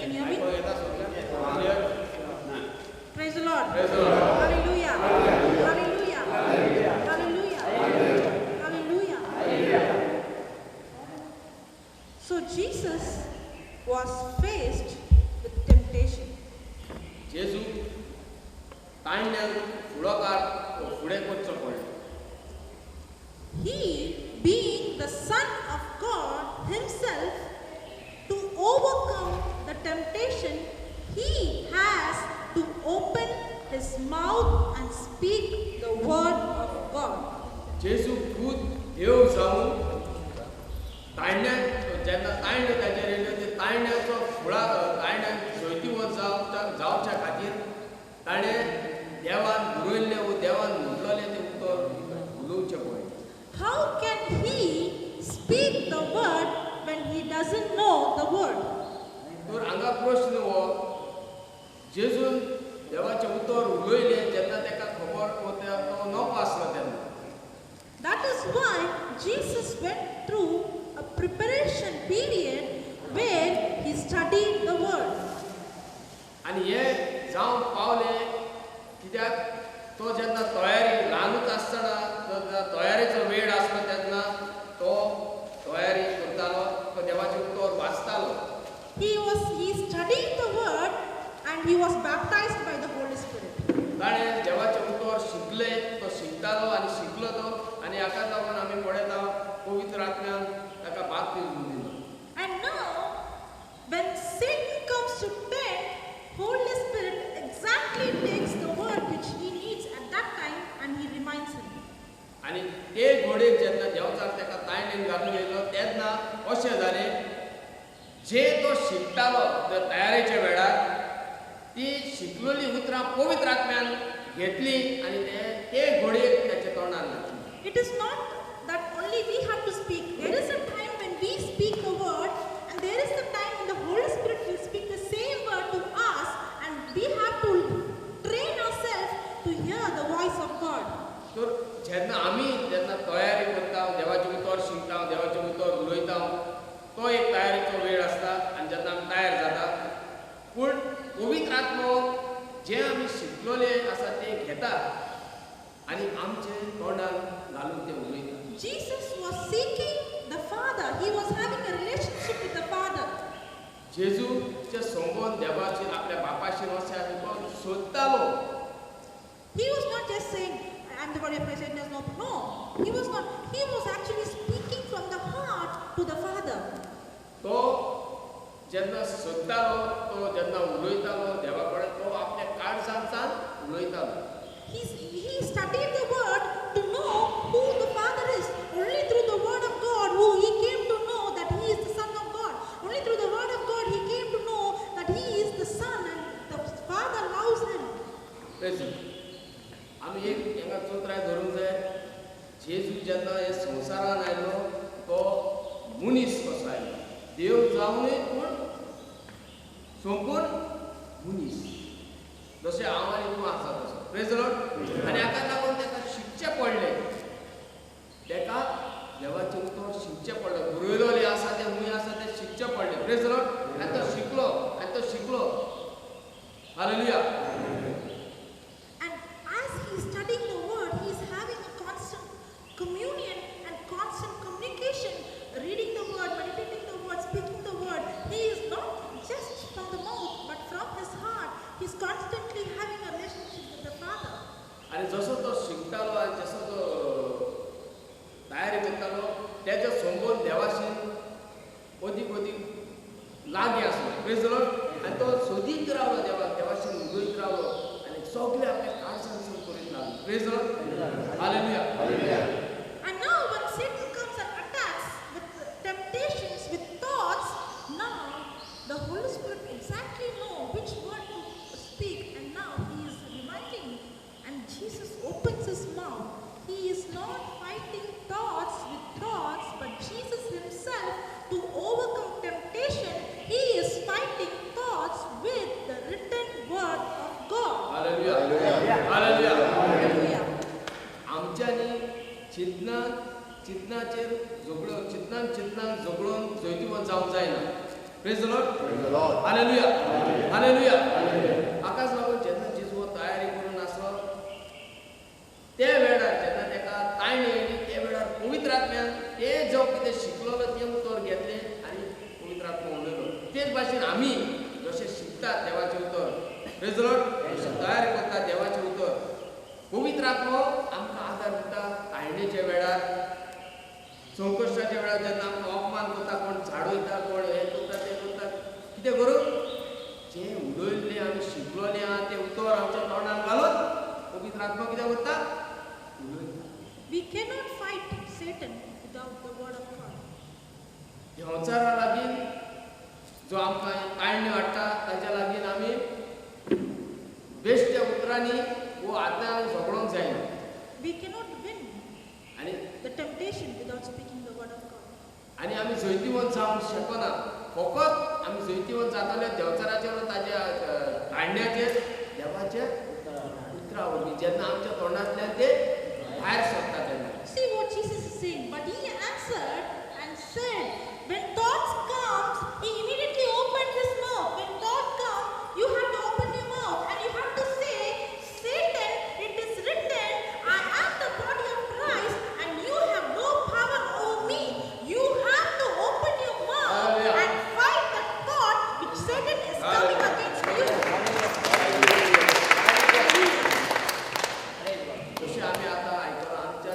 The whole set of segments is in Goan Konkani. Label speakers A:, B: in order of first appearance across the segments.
A: Can you hear me?
B: आयकूंक येता सगळ्यांक? Clear?
A: Praise the Lord.
B: Praise the Lord.
A: Hallelujah. Hallelujah. Hallelujah. Hallelujah. So Jesus was faced with temptation.
B: जेजू ताणण्यान फुडोकार फुडें करचो पडलो.
A: He, being the Son of God himself, to overcome the temptation, he has to open his mouth and speak the word of God.
B: जेजू खूद देव जावन ताणण्यान जेन्ना ताळण्यो ताचेर येयल्यो ते ताळण्याचो फुडा ताळण्यान जैतिवंत जावच्या खातीर ताणें देवान बरयल्लें वो देवान म्हणलेलें तें उतर उलोवचें पडलें.
A: How can he speak the word when he doesn't know the word?
B: तर हांगा प्रश्न हो, जेजून देवाचें उतर उलयलें जेन्ना ताका खबर वो तो नको आसलो तेन्ना.
A: That is why Jesus went through a preparation period where he studied the word.
B: आनी हे जावंक पावलें कित्याक तो जेन्ना तयारी ल्हानूच आसतना जेन्ना तयारेचो वेळ आसलो तेन्ना तो तयारी करतालो, तो देवाचें उतर वाचतालो.
A: He studied the word and he was baptized by the Holy Spirit.
B: ताणें देवाचें उतर शिकलें, तो शिकतालो आनी शिकलो तो आनी हाका लागून आमी पळयता पवित्र आत्म्यान ताका बाप्तीज्म दिलो.
A: And now when Satan comes to tempt, Holy Spirit exactly takes the word which he needs at that time and he reminds him.
B: आनी ते घोडेक जेन्ना देंवचार ताका ताळणेन घालून येयलो तेन्ना अशें जालें, जे तो शिकतालो त्या तयारेच्या वेळार ती शिकलेली उतरां पवित्र आत्म्यान घेतली आनी ते घोडयेक ताच्या तोंडान घातली.
A: It is not that only we have to speak. There is a time when we speak the word and there is the time when the Holy Spirit will speak the same word to us and we have to train ourselves to hear the voice of God.
B: तर जेन्ना आमी जेन्ना तयारी करता, देवाचें उतर शिकता, देवाचें उतर उलयता, तो एक तयारेचो वेळ आसता आनी जेन्ना आमी तयार जाता, पूण पवित्र आत्मो जें आमी शिकलोले आसा तें घेता आनी आमचे तोंडान घालून तें उलयता.
A: Jesus was seeking the Father. He was having a relationship with the Father.
B: जेजूचे संबंद देवाचेर आपल्या बापाशीर अशें आसा तो सोदतालो.
A: He was not just saying, I am the body of Christ, there's no. No, he was not. He was actually speaking from the heart to the Father.
B: तो जेन्ना सोदतालो, तो जेन्ना उलयतालो देवा कडेन, तो आपल्या काळजांतल्यान उलयतालो.
A: He studied the word to know who the Father is. Only through the word of God who he came to know that he is the Son of God. Only through the word of God he came to know that he is the Son and the Father loves him.
B: Praise the Lord. आमी एक हांगा चोत्राय धरूंक जाय, जेजू जेन्ना हे संवसारान आयलो तो मनीस कसो आयलो, देव जावनूय पूण सोंपून मनीस, जशें हांव आनी तूं आसा तसो. Praise the Lord. आनी हाका लागून ताका शिकचें पडलें, ताका देवाचें उतर शिकचें पडलें, बरयलोलें आसा तें खंय आसा तें शिकचें पडलें. Praise the Lord. आनी तो शिकलो आनी तो शिकलो. Hallelujah.
A: And as he is studying the word, he is having a constant communion and constant communication, reading the word, meditating the word, speaking the word. He is not just from the mouth, but from his heart. He is constantly having a relationship with the Father.
B: आनी जसो तो शिकतालो आनी जसो तो तयारी करतालो तेजो संबंद देवाशी अदीक अदीक लागीं आसलो. Praise the Lord. आनी तो सोदीत रावलो देवाक, देवाशी उलयत रावलो आनी सगळें आपल्या काळजांतसून करीत लागलो. Praise the Lord. Hallelujah.
A: And now when Satan comes and attacks with temptations, with thoughts, now the Holy Spirit exactly know which word to speak, and now he is reminding, and Jesus opens his mouth. He is not fighting thoughts with thoughts, but Jesus himself, to overcome temptation, he is fighting thoughts with the written word of God.
B: Hallelujah. Hallelujah.
A: Hallelujah.
B: आमच्यांनी चिंतनाचेर झगडो, चिंतनान चिंतनान झगडोन जैतिवंत जावंक जायना. Praise the Lord. Hallelujah. Hallelujah. हाकाच लागून जेन्ना जेजू तयारी करून आसलो त्या वेळार जेन्ना ताका ताळणी येयली त्या वेळार पवित्र आत्म्यान ते जो कितें शिकलेलो तें उतर घेतलें आनी पवित्र आत्मा उलयलो. तेच भाशेन आमी जशें शिकतात देवाचें उतर, प्रेज the Lord, जशें तयार करतात देवाचें उतर, पवित्र आत्मो आमकां आदार दिता ताळणेच्या वेळार, संकश्टाच्या वेळार. जेन्ना आमकां अपमान करता, कोण झाडयता, कोण हें करता तें करता, कितें करूं, जें उलयल्लें आमी शिकलोलें आहा तें उतर आमच्या तोंडान घालून पवित्र आत्मो कितें करता, उलयता.
A: We cannot fight Satan without the word of God.
B: देंवचारा लागीं जो आमकां ताळण्यो हाडटा ताच्या लागीं आमी बेश्ट्या उतरांनी वो आत्म्यान झगडोंक जायना.
A: We cannot win
B: आनी
A: the temptation without speaking the word of God.
B: आनी आमी जैतिवंत जावंक शकना. फकत आमी जैतिवंत जातले देंवचाराचेर, ताच्या ताळण्याचेर, देवाच्या उतरा वरवीं, जेन्ना आमच्या तोंडांतल्यान ते भायर सरता तेन्ना.
A: See what Jesus is saying. But he answered and said, when thoughts comes, he immediately opened his mouth. When thought comes, you have to open your mouth and you have to say, Satan, it is written, I am the body of Christ and you have no power over me. You have to open your mouth
B: Hallelujah.
A: And fight the thought which Satan is coming against you.
B: जशें आमी आतां आयकलां, आमच्या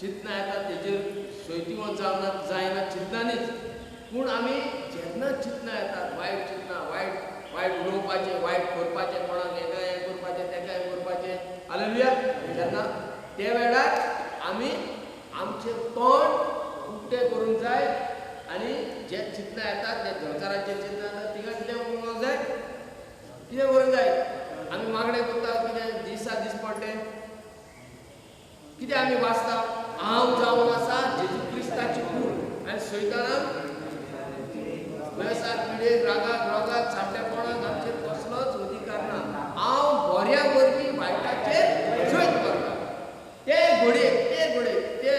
B: चिंतनां येता तेजेर जैतिवंत जावना जायना चिंतनांनीच, पूण आमी जेन्ना चिंतनां येतात, वायट चिंतनां, वायट वायट उलोवपाचें, वायट करपाचें, कोणाक हेका हें करपाचें, तेका हें करपाचें, हालेलुया, जेन्ना ते वेळार आमी आमचें तोंड उक्तें करूंक जाय आनी जे चिंतनां येतात ते संवसाराचें चिंतनां येतात तिका कितें करूंक जाय, कितें करूंक जाय. आमी मागणें करता कितें दिसा दीस पडटे, कितें आमी वाचता, हांव जावन आसा जेजू क्रिस्ताची कूड आनी सैतानाक दुयेंसाक, पिडेक, रागाक, रोगाक, सामकेपणाक आमचेर कसलोच अधिकार ना. हांव बऱ्या वरवीं वायटाचेर जैत करता. ते घडयेक, ते घडयेक ते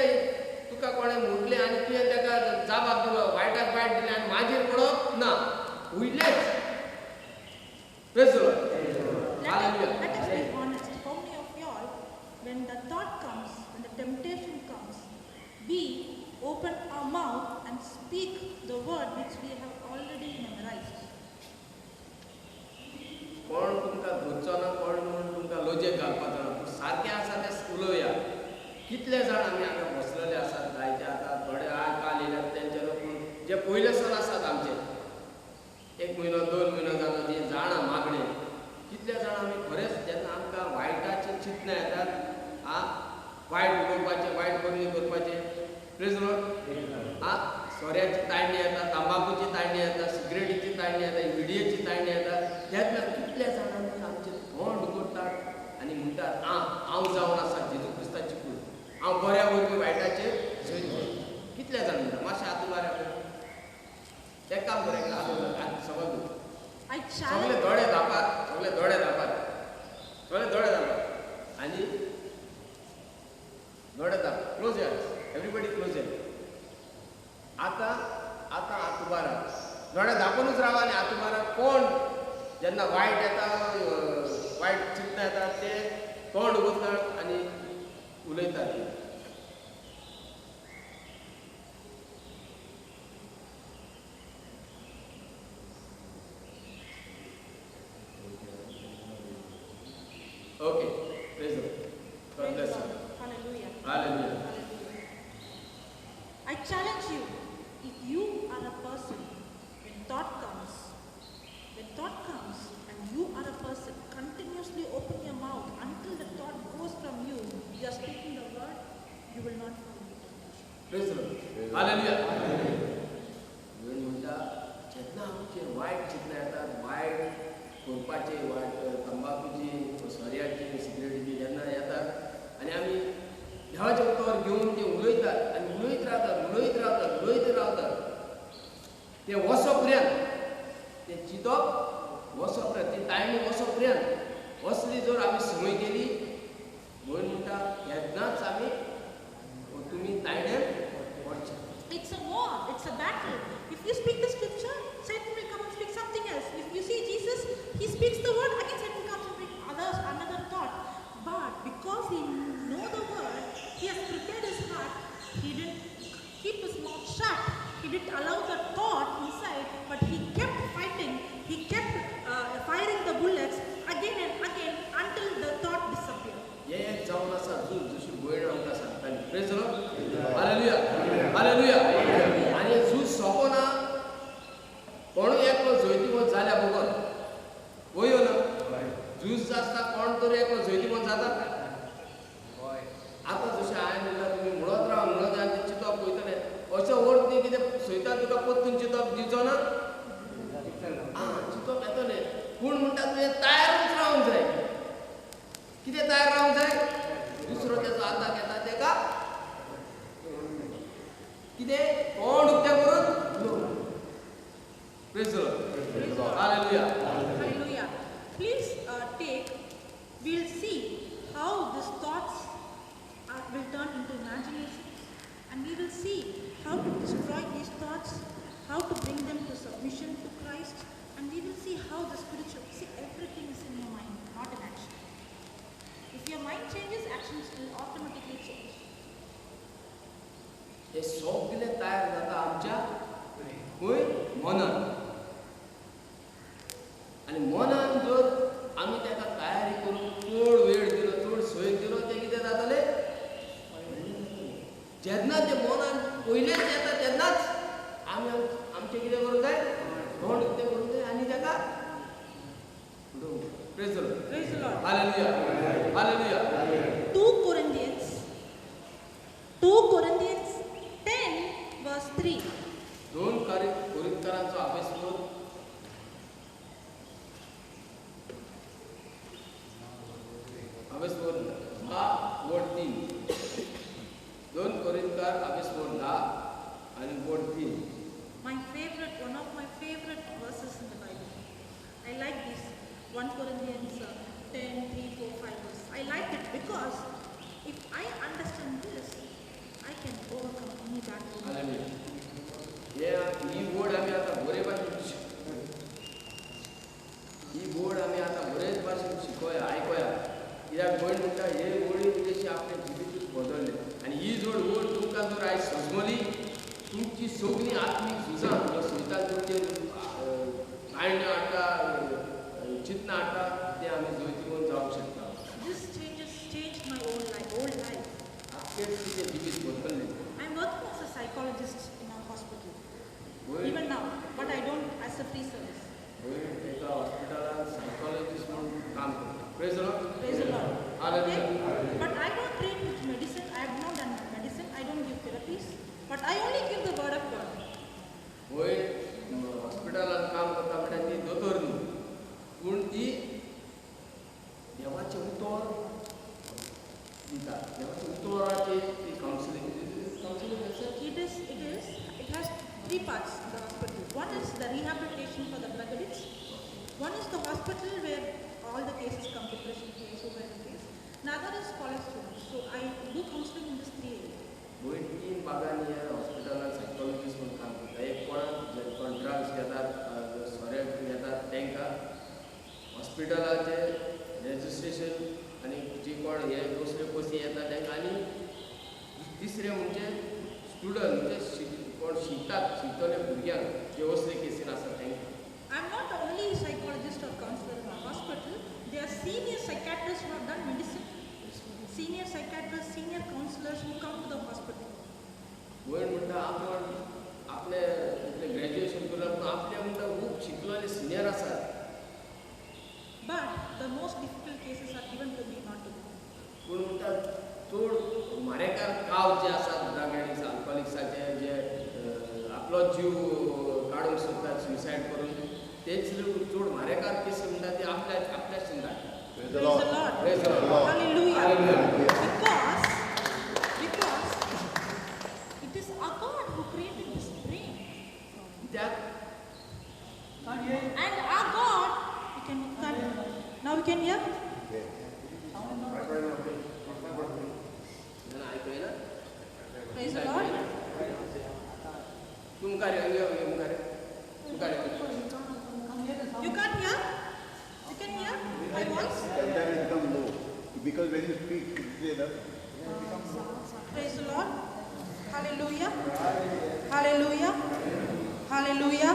B: तुका कोणें म्हटलें आनी तुवें ताका जाबाब दिलो, वायटाक वायट दिलें आनी माजेर पडप ना, उयलेच. Praise the Lord. Hallelujah.
A: Let us be honest. How many of y'all, when the thought comes, when the temptation comes, we open our mouth and speak the word which we have already memorized?
B: कोण तुमकां धरचो ना, कोण म्हूण तुमकां लजेक घालपाचो ना, पूण सारकें आसा तें उलोवया. कितले जाण आमी हांगा बसलेले आसात, जायते आतां थोडे आज काल येयल्यात तेंच्यानी, पूण जे पयले सण आसात आमचे, एक म्हयनो 2 म्हयनो जालो जे जाणां मागणें, कितले जाण आमी खरेंच जेन्ना आमकां वायटाचें चिंतनां येतात, आ वायट उलोवपाचें, वायट करणी करपाचें, प्रेज लॉर्ड, आ सोऱ्याची ताळणी येता, तंबाकूची ताळणी येता, सिगरेटीची ताळणी येता, विडयेची ताळणी येता, तेन्ना कितल्या जाणांनी आमचें तोंड उगडटात आनी म्हणटात, आ हांव जावन आसा जेजू क्रिस्ताची कूड, हांव बऱ्या वरवीं वायटाचेर जैत करता. कितले जाण म्हणटा, मातशें हात उबार, तें काम बरें, हात सगळें
A: I
B: सगळे
A: challenge
B: दोळे धापात, सगळे दोळे धापात, सगळे दोळे धापात आनी दोळे धाप, close your eyes, everybody close your. आतां आतां हात उबारात, दोळे धापुनूच रावा आनी हात उबारात. कोण जेन्ना वायट येता, वायट चिंतनां येता, ते तोंड उगडटात आनी उलयतात. Okay, praise the Lord. God
A: Praise
B: bless
A: the
B: you.
A: Lord. Hallelujah.
B: Hallelujah.
A: Hallelujah. I challenge you, if you are a person, when thought comes, when thought comes and you are a person, continuously open your mouth until the thought goes from you, you are speaking the word, you will not fall into temptation.
B: Praise the Lord. Hallelujah. म्हणून म्हणटा, जेन्ना आमचेर वायट चिंतनां येतात, वायट करपाचे, वायट तंबाकूची, सोऱ्याची, सिगरेटीची जेन्ना येतात आनी आमी देवाचें उतर घेवन ते उलयतात आनी उलयत रावतात, उलयत रावतात, उलयत रावतात, ते वसो पर्यंत, ते चिंतप वसो पर्यंत, ती ताळणी वसो पर्यंत असली जर आमी संवय केली, म्हणून म्हणटा तेन्नाच आमी तुमी ताळण्यान पडचे.
A: It's a war, it's a battle. If you speak the scripture, Satan will He has prepared his heart. He didn't keep his mouth shut. He didn't allow the thought inside, but he kept fighting. He kept firing the bullets again and again until the thought disappeared.
B: हे एक जावन आसा झूज जशी भयण आमकां सांगताली. Praise the Lord. Hallelujah. Hallelujah. आनी हें झूज सोंपना कोणूय एकलो जैतिवंत जाल्या बगर वय ना. झूज आसता कोण तरी एकलो जैतिवंत जाता. आतां जशें हांवें म्हणलां तुमी म्हणत राव म्हणत राव तें चिंतप वयतलें. अशें अर्थ न्ही कितें सैतान तुका परतून चिंतप दिवचो ना. आं चिंतप येतलें पूण म्हणटा तुवें तयारूच रावंक जाय. कितें तयार रावंक जाय? दुसरो तेजो आताक येता तेका कितें तोंड उक्तें करून उलोवंक. Praise the Lord. Hallelujah.
A: Hallelujah. Please take, we'll see how these thoughts will turn into imaginations, and we will see how to destroy these thoughts, how to bring them to submission to Christ, and we will see how the spiritual, see, everything is in your mind, not in action. If your mind changes, actions will automatically change.
B: हे सगळें तयार जाता आमच्या खंय मनान. आनी मनान जर आमी ताका तयारी करून चड वेळ दिलो चड सोय दिलो तें कितें जातलें? जेन्ना तें मनान पयलेंच येता तेन्नाच आमी आमचें कितें करूंक जाय? तोंड उक्तें करूंक जाय आनी ताका उडोवंक जाय. Praise the Lord.
A: Praise the Lord.
B: Hallelujah. Hallelujah.
A: 2 Corinthians 10 verse 3.
B: दोन कोरिंथकारांचो अभ्यासक्रम अभ्यासक्रम 10:3. 2 कोरिंथकार अभ्यासक्रम 10 आणि 3.
A: My favorite, one of my favorite verses in the Bible. I like this 1 Corinthians 10, 3, 4, 5 verse. I like it because if I understand this, I can overcome any battle.
B: Hallelujah. He board आमी आतां बरे भाशेन ही बोर्ड आमी आतां बरेच भाशेन शिकोया आयकोया. कित्याक भयण म्हणटा हे ओळी जशी आपलें जिवीतूच बदल्लें आनी ही जर ओळ तुमकां जर आयज सजमली तुमची सगळीं आत्मीक झुजां सैतान तुमचेर काण्यो हाडटा चिंतना हाडटा तें आमी जैतिवंत जावंक शकता.
A: This changes changed my own life, old life.
B: आख्खें तुजें जिवीत बदल्लें.
A: I'm working as a psychologist in a hospital. Even now, but I don't as a free service.
B: भयण एका हॉस्पिटलान सायकोलॉजिस्ट म्हणून काम करता. Praise the Lord.
A: Praise the Lord.
B: Hallelujah.
A: Okay? But I don't treat with medicine. I have not done medicine. I don't give therapies. But I only give the word of God.
B: भयण हॉस्पिटलान काम करता म्हणल्यार ती दोतोर न्हू पूण ती देवाचें उतर दिता. देवाच्या उतराचेर ती कावन्सिलींग कावन्सिलींग आसा.
A: It has three parts in the hospital. One is the rehabilitation for the drug addicts. One is the hospital where all the cases come, depression case, suicide case. Another is college students. So I do counseling in this three areas.
B: भयण तीन भागांनी ह्या हॉस्पिटलान सायकोलॉजिस्ट म्हणून काम करता. एक कोणाक जे कोण ड्रग्स घेतात सोरे घेतात तांकां हॉस्पिटलाचें रेजिस्ट्रेशन आनी जे कोण हे दुसरे पयशे येता तांकां. आनी तिसरें म्हणजे स्टुडंट म्हणजे कोण शिकतात शिकतले भुरग्यांक जे असले केसीन आसा तांकां.
A: I am not only psychologist or counselor in the hospital. There are senior psychiatrists who have done medicine, senior psychiatrists, senior counselors who come to the hospital.
B: भयण म्हणटा आपण आपलें इतलें ग्रॅज्युएशन करून पूण आपले म्हणटा खूब शिकलेले सिनियर आसात.
A: But the most difficult cases are given to me, not to them.
B: पूण म्हणटा चड मारेकार काव जे आसात ड्रग एडिक्ट्स अल्कोहोलिक्साचे जे आपलो जीव काडूंक सोदतात सुसायड करून तेच चड मारेकार केसी म्हणटा ते आपल्या आपल्याच धाडटा.
C: Praise the Lord.
A: Praise the Lord.
B: Praise the Lord.
A: Hallelujah.
B: Hallelujah.
A: Because it is our God who created this brain.
B: कित्याक
A: And our God, we can now we can hear?
B: ना आयकूं ना?
A: Praise the Lord.
B: तूं मुखार यो, यो मुखार यो, मुखार यो.
A: You can't hear? You can hear my voice?
C: Sometimes it becomes low. Because when you speak, you say that.
A: Praise the Lord. Hallelujah. Hallelujah. Hallelujah.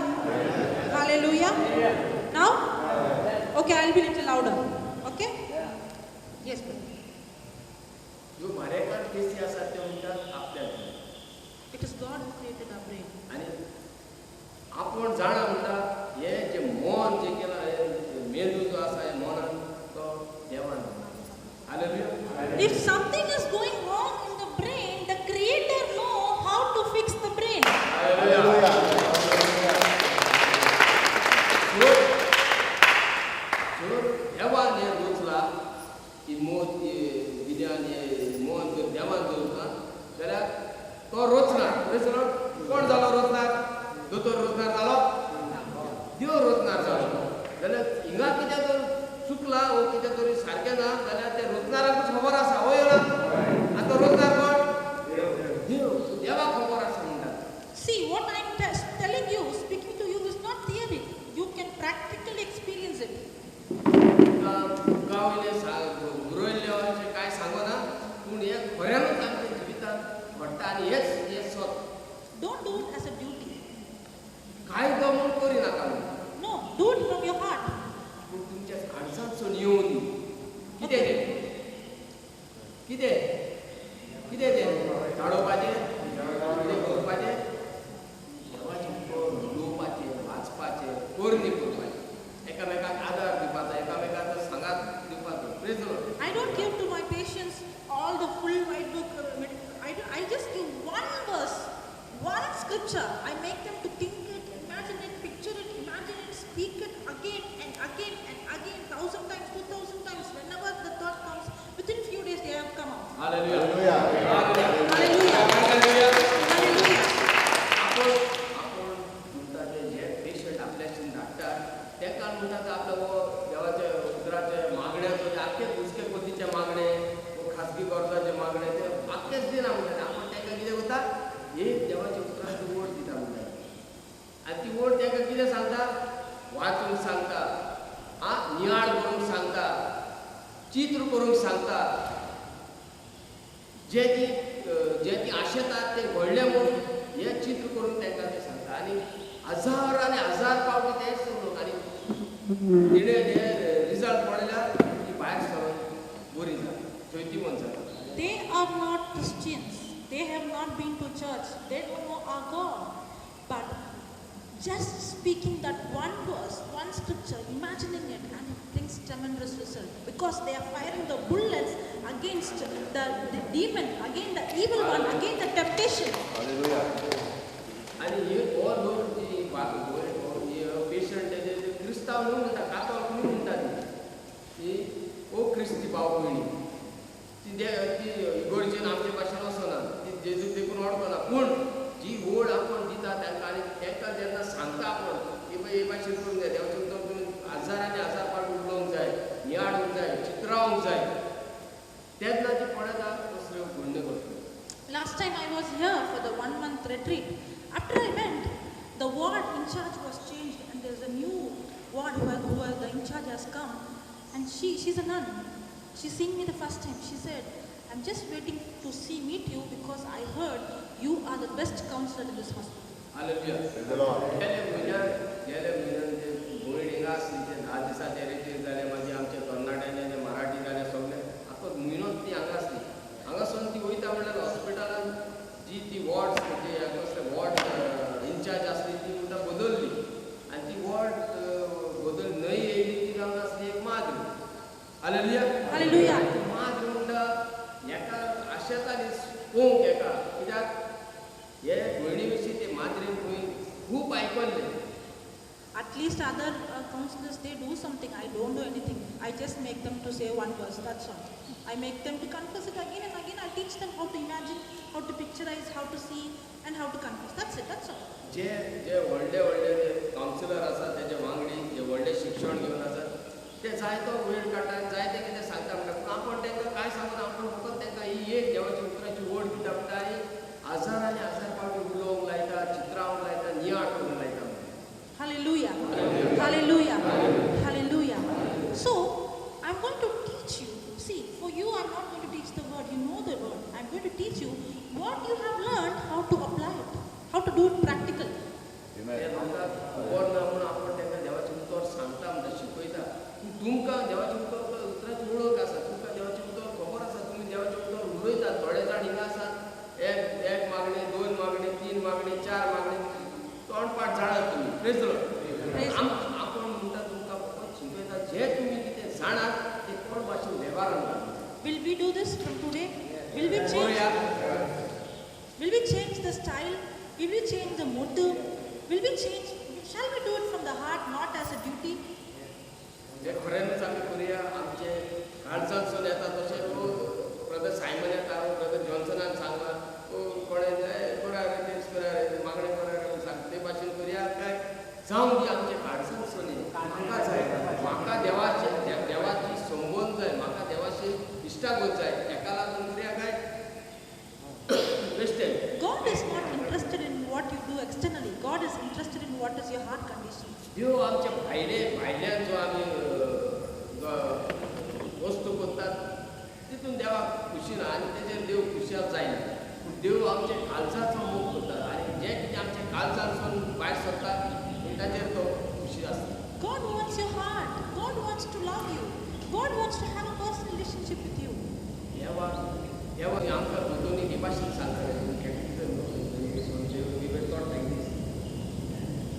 A: Hallelujah. Now? Okay, I'll be little louder. Okay? Yes, brother.
B: ह्यो मारेकार केसी आसात त्यो म्हणटात आपल्याक.
A: It is God who created our brain.
B: आनी आपूण जाणा म्हणटा हे जे मन जे केलां हे मेंदू जो आसा हे मनान तो देवान. Hallelujah.
A: If something is going wrong in the brain, the creator know how to fix the brain.
B: Hallelujah. So देवान हें रचलां की मोत गिन्यान हें मन जर देवान दवरता जाल्यार तो रचना. कोण जालो रचनार? दोतोर रचनार जालो, देव रचनार जालो. जाल्यार हिंगा कितें तर चुकलां वो कितें तरी सारकें ना जाल्यार तें रचनाराकूच खबर आसा. हय ना? आनी तो रचनार कोण? देव. देवाक खबर आसा म्हणटा.
A: See, what I am telling you, speaking to you is not theory. You can practically experience it.
B: तुका वयलें बरयल्लें अशें कांय सांगना पूण हें खऱ्यानूच आमच्या जिवितांत घडटा आनी हेंच हें सत.
A: Don't do it as a duty.
B: कायदो म्हूण करिनाका म्हणून.
A: No, do it from your heart.
B: पूण तुमच्या काळजांतसून येवन कितें तें? कितें कितें तें? चाळोवपाचें, कितें करपाचें? देवाचें उतर उलोवपाचें, वाचपाचें, करणी करपाचें, एकामेकाक आदार दिवपाचो, एकामेकाचो सांगात दिवपाचो. Praise the Lord.
A: I don't give to my patients all the full white book. I just give one verse, one scripture. I make them to think it, imagine it, picture it, imagine it, speak it again and again and again, 1,000 times, 2,000 times. Whenever the thought comes, within few days they have come out.
B: Hallelujah.
A: Hallelujah. Hallelujah. Hallelujah.
B: आपण आपण म्हणटा ते जे पेशंट आपल्याशी धाडटा ताका म्हणटा ते आपल्या हो देवाच्या उतराचे मागण्याचो आख्खे दुसरे पतीचे मागणे वो खाजगी गरजाचे मागणे ते आख्खेच दिना म्हणटा. आपण ताका कितें करता? एक देवाच्या उतराची ओड दिता म्हणटा. आनी ती ओड ताका कितें सांगता? वाचूंक सांगता, आ नियाळ करूंक सांगता, चित्र करूंक सांगता. जे ती आशेतात ते घडलें म्हूण हें चित्र करून तांकां तें सांगता. आनी हजार आनी हजार पावटी तेंच लोक आनी तिणें हें रिजल्ट पळयल्यार ती भायर सरून बरी जाता, जैतिवंत जाता.
A: They are not Christians. They have not been to church. They don't know our God. But just speaking that one verse, one scripture, imagining it, and it brings tremendous result. Because they are firing the bullets against the demon, against the evil one, against the temptation.
C: Hallelujah.
B: आनी हे हो लोक जी पेशंट ते क्रिस्तांव न्हू म्हणटा, कातोल्क न्हू म्हणटा ती ओ क्रिस्ती भाव भयणी ती ती इगोर्जेन आमचे भाशेन वचना, ती जेजूक देखून वळखना. पूण जी ओड आपण दिता तांकां आनी तांकां जेन्ना सांगता आपण की बाय हे भाशेन करूंक जाय, देवाचें उतर तुमी हजार आनी हजार पावट उलोवंक जाय, नियाळूंक जाय, चित्रावंक जाय, तेन्ना ती पळयता कसल्यो घडण्यो करता.
A: Last time I was here for the 1 month retreat. After I went, the ward in charge was changed and there's a new ward who the in charge has come, and she's a nun. She's seeing me the first time. She said, I'm just waiting to meet you because I heard you are the best counselor in this hospital.
B: Hallelujah.
C: Praise the Lord.
B: गेले म्हयन्यान जे भयण हिंगा आसली ते 10 दिसांचे रिट्रीट जाले, मागीर आमचे तरणाट्यांचे जे मराठी जाले सगळे आतां म्हयनोच ती हांगा आसली. हांगासून ती वयता म्हणल्यार हॉस्पिटलान जी ती वॉर्ड जी कसले वॉर्ड इनचार्ज आसली ती म्हणटा बदलली आनी ती वॉर्ड बदल न्हय येयली ती जावन आसली एक माद्री. हालेलुया.
A: हालेलुया.
B: माद्री म्हणटा हेका आशेताली पळोवंक हेका, कित्याक हे भयणी विशीं ते माद्रीन खंय खूब आयकल्लें.
A: At least other counselors, they do something. I don't do anything. I just make them to say one verse, that's all. I make them to confess it again and again. I teach them how to imagine, how to picturize, how to see and how to confess. That's it, that's all.
B: जे जे व्हडले व्हडले जे कावन्सिलर आसात तेजे वांगडी जे व्हडले शिक्षण घेवन आसात ते जायतो वेळ काडटा, जायते कितें सांगता म्हणटा. पूण आपण तांकां कांय सांगून आपण फकत तांकां ही एक देवाच्या उतराची ओड दिता म्हणटा आनी हजार आनी हजार पावटी उलोवंक लायता, चित्रावंक लायता, नियाळ करूंक लायता.
A: Hallelujah. Hallelujah. Hallelujah. So, I'm going to teach you. See, for you, I'm not going to teach the word. You know the word. teach you what you have learned, how to apply it, how to do it practically.
B: ते लोकांक खबर ना म्हूण आपण तांकां देवाचें उतर सांगता म्हणटा शिकयता. पूण तुमकां देवाचें उतर उतराची वळख आसा, तुमकां देवाचें उतर खबर आसा, तुमी देवाचें उतर उलयतात. थोडे जाण हिंगा आसात एक एक मागणी, दोन मागणी, तीन मागणी, चार मागणी, तोंड पाठ जाणात तुमी. Praise the Lord. आपण म्हणटा तुमकां फकत शिकयता जे तुमी कितें जाणात ते कोण भाशेन वेव्हारान घालूंक.
A: Will we do this from today? Will we change? Will we change the style? Will we change the motive? Will we change? Shall we do it from the heart, not as a duty?
B: जे खऱ्यानूच आमी करुया आमचे काळजांतसून येता तशें ब्रदर सायमन येता, ब्रदर जॉन्सनान सांगला कोणें करा रे तेच करा रे मागणें करा रे म्हूण सांग ते भाशेन करुया काय जावं दी आमचे काळजांतसून. म्हाका जाय, म्हाका देवाचे देवाची संबंद जाय, म्हाका देवाची इश्टागत जाय, तेका लागून करुया काय बेश्टें.
A: God is not interested in what you do externally. God is interested in what is your heart condition.
B: देव आमच्या भायले भायल्यान जो आमी वस्तू करतात तितून देवाक खुशी ना आनी तेजेर देव खुशाल जायना. पूण देव आमच्या काळजाचो मोग करता आनी जें कितें आमच्या काळजांतसून भायर सरता ताचेर तो खुशी आसता.
A: God wants your heart. God wants to love you. God wants to have a personal relationship with you.
B: देवाक देवाक आमकां दोतोनी हे भाशेन सांगता. We were taught like this.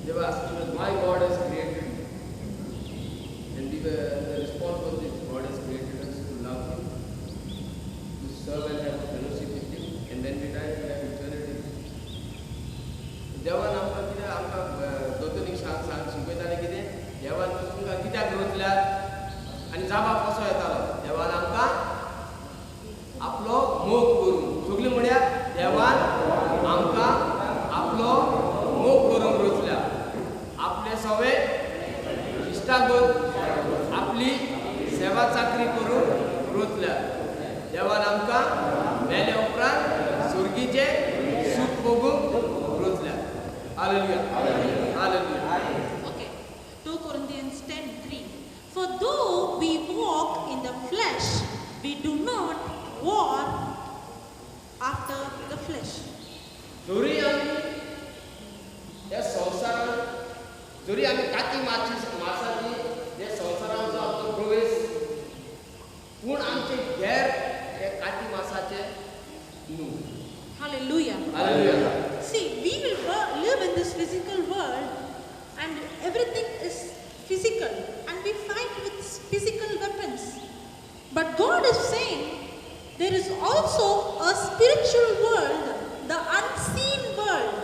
B: They were asking us, why God has created you? And we were, the response was this: God has created us to love Him, to serve and have a fellowship with Him, and when we die, we have eternity. देवान आमकां कितें आमकां दोतोनीक सांग सांग शिकयताले कितें देवान तुमकां कित्याक रचल्यात आनी जाबाब कसो येतालो. देवान आमकां आपलो मोग करून सगळीं म्हळ्यार देवान आमकां आपलो मोग करूंक रचल्या, आपले सवे इश्टागत आपली सेवा चाकरी करूंक रचल्या. देवान आमकां मेले उपरांत सुर्गीचें सूख भोगूंक रचल्या. Hallelujah. Hallelujah.
A: Okay. 2 Corinthians 10:3. For though we walk in the flesh, we do not war after the flesh.
B: जरी आमी ह्या संवसारांत जरी आमी काती मासाची ह्या संवसारांत जो आमचो प्रवेश पूण आमचे घेर हे काती मासाचे न्हू.
A: Hallelujah.
B: Hallelujah.
A: See, we will live in this physical world and everything is physical and we fight with physical weapons. But God is saying there is also a spiritual world, the unseen world.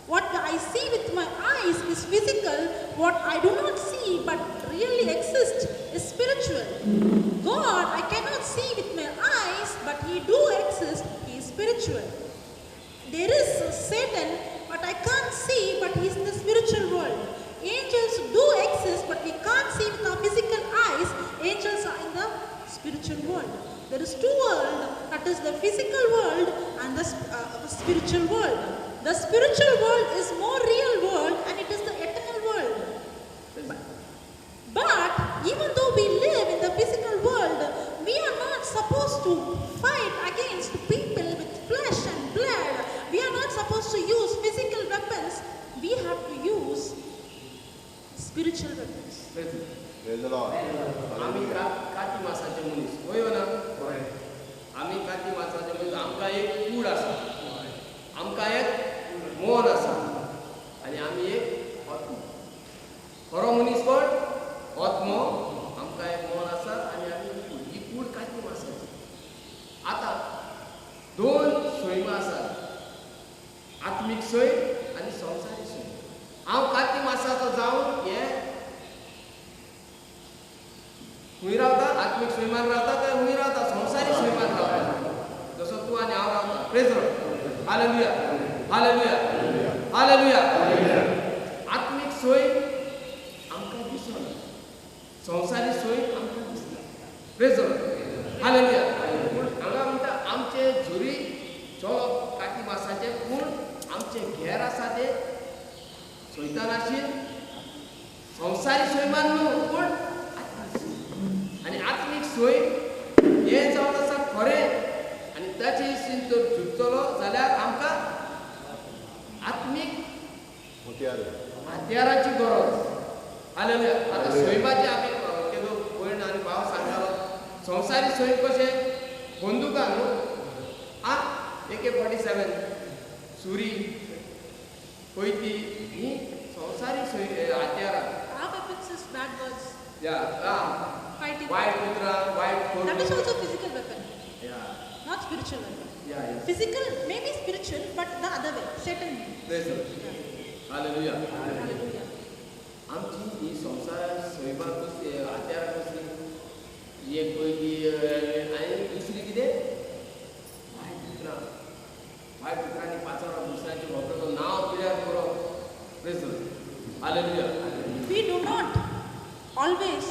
A: What I see with my eyes is physical, what I do not see but really exists is spiritual. God, I cannot see with my eyes, but He do exist, He is spiritual. There is Satan, but I can't see, but he is in the spiritual world. Angels do exist, but we can't see with our physical eyes. Angels are in the spiritual world. There is two worlds, that is the physical world and the spiritual world. The spiritual world is more real world and it is the eternal world. But even though we live in the physical world, we are not supposed to fight against people with flesh and blood. We are not supposed to use physical weapons. We have to use spiritual weapons.
C: Praise the Lord.
B: आमी काती मासाचे मनीस वय ना, आमी काती मासाचे मनीस. आमकां एक कूड आसा, आमकां एक मन आसा आनी आमी एक आत्मो. खरो मनीस कोण? आत्मो. आमकां एक मन आसा आनी आमी एक कूड. ही कूड काती मासाची. आतां दोन सैमां आसात, आत्मीक सैम आनी संवसारीक सैम. हांव काती मासाचो जावन हे खंय रावता? आत्मीक सैमान रावता काय खंय रावता? संवसारीक सैमान रावता, जसो तूं आनी हांव रावता. Praise the Lord. Hallelujah. Hallelujah. Hallelujah. आत्मीक सैम आमकां दिसना, संवसारीक सैम आमकां दिसना. Praise the Lord. Hallelujah. पूण हांगा म्हणटा आमचे जरी चोळप काती मासाचें, पूण आमचे घेर आसा ते सैतान आशिल्लें संवसारीक सैमान न्हू, पूण आत्मीक सैम. आनी आत्मीक सैम हें जावन आसा खरें आनी ताची सीन जर झुजतलो जाल्यार आमकां आत्मीक हत्याराची गरज. हालेलुया. आतां सैमाचे आमी केदो भयण आनी भाव सांगतालो, संवसारी सैम कशें बंदुकां न्हू, आ AK-47 सुरी कोयती ही संवसारी हत्यारां. वायट उतरां, वायट करणी.
A: That is also physical weapon.
B: Yeah.
A: Not spiritual weapon.
B: Yeah, yes.
A: Physical may be spiritual, but the other way, Satan.
B: Praise the Lord. Hallelujah.
A: Hallelujah.
B: आमची ही संवसार सैमा कसली हत्यारां कसली, एक कोयती आनी दुसरी कितें वायट उतरां. वायट उतरांनी पाचारप, दुसऱ्यांचे भोंवतणो नांव पिड्यार करप. Praise the Lord. Hallelujah.
A: We do not always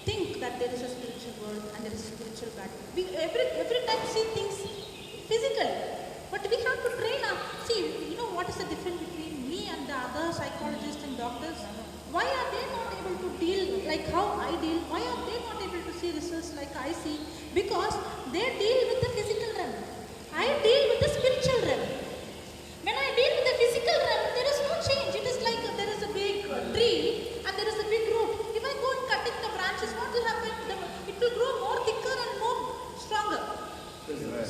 A: think that there is a spiritual world and there is a spiritual battle. We every time see things physically, but we have to train our. See, you know what is the difference between me and the other psychologists and doctors? Why are they not able to deal like how I deal? Why are they not able to see results like I see? Because they deal with the physical realm. I deal with the spiritual realm. When I deal with the physical realm, there is no change. It is like there is a big tree and there is a big root. If I go and cutting the branches, what will happen? It will grow more thicker and more stronger.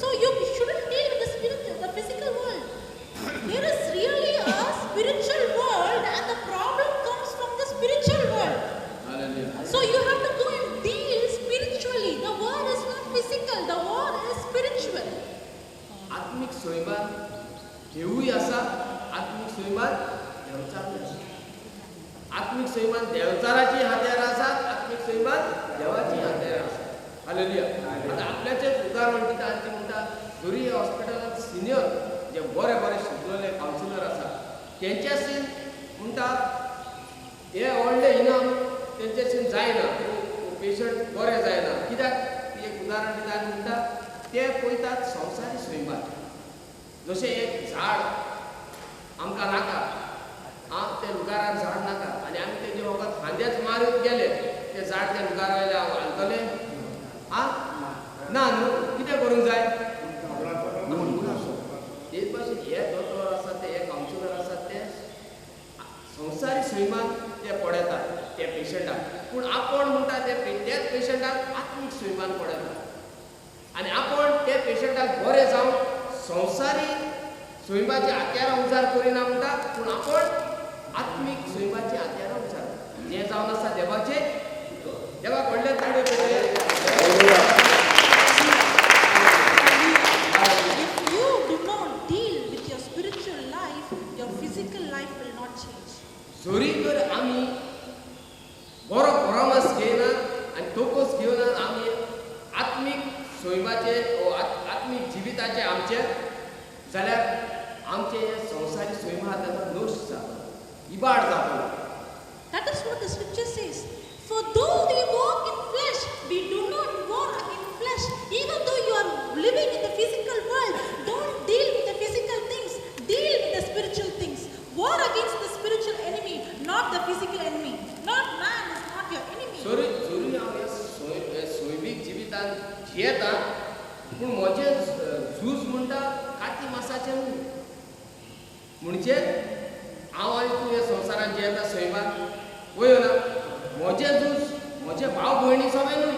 A: So you shouldn't deal with the spirit, the physical world. There is really a spiritual world, and the problem comes from the spiritual world.
B: Hallelujah.
A: So you have to go and deal spiritually. The war is not physical. The war is spiritual.
B: आत्मिक सैमान देवूय आसा, आत्मिक सैमान देवचारूय आसा. आत्मिक सैमान देवचाराची हत्यारां आसात, आत्मिक सैमान देवाची हत्यारां आसात. हालेलुया. आतां आपल्याचेच उदाहरण दिता आनी ती म्हणटा, जरी हॉस्पिटलांत सिनियर जे बरे बरे शिकलेले कावन्सिलर आसात तेंच्याशीन म्हणटा हे व्हडलें इनाम तेंच्याशीन जायना, पेशंट बरें जायना. कित्याक ती एक उदाहरण दिता आनी म्हणटा ते पळयतात संवसारी सैमान. जशें एक झाड आमकां नाका, आं तें लुगारार झाड नाका आनी आमी तेजे वखद खांद्याच मारून गेले, तें झाड त्या लुगारा वयल्या हालतलें? आं ना न्हू. कितें करूंक जाय? तेच भाशेन हे दोतोर आसात ते, हे कावन्सिलर आसात ते संवसारी सैमान ते पळयतात त्या पेशंटाक, पूण आपूण म्हणटा ते त्याच पेशंटाक आत्मीक सैमान पळयतात आनी आपूण त्या पेशंटाक बरें जावन संवसारी सैमाची हत्यारां उजार करिना म्हणटा, पूण आपूण आत्मीक सैमाची हत्यारां उजार. हें जावन आसा देवाचें. देवाक व्हडलें ताळयो.
A: If you do not deal with your spiritual life, your physical life will not change.
B: जरी तर आमी बरो परामर्श घेयना आनी तोकोस घेवना आमी आत्मीक सैमाचे आत्मीक जिविताचे आमचे, जाल्यार आमचे हे संवसारी सैम आहा ताचो नश्ट जाता, इबाड जातलो.
A: That is what the scripture says. For though we walk in flesh, we do not war in flesh. Even though you are living in the physical world, don't deal with the physical things. Deal with the spiritual things. War against the spiritual enemy, not the physical enemy. Not man is not your enemy.
B: जरी जरी हांव ह्या सैमीक जिवितान जियेता, पूण म्हजें झूज म्हणटा काती मासाचें न्हू. म्हणजे हांव आनी तूं ह्या संवसारान जियेता सैमान वयर ना, म्हजें झूज म्हजे भाव भयणी सोबें न्हय,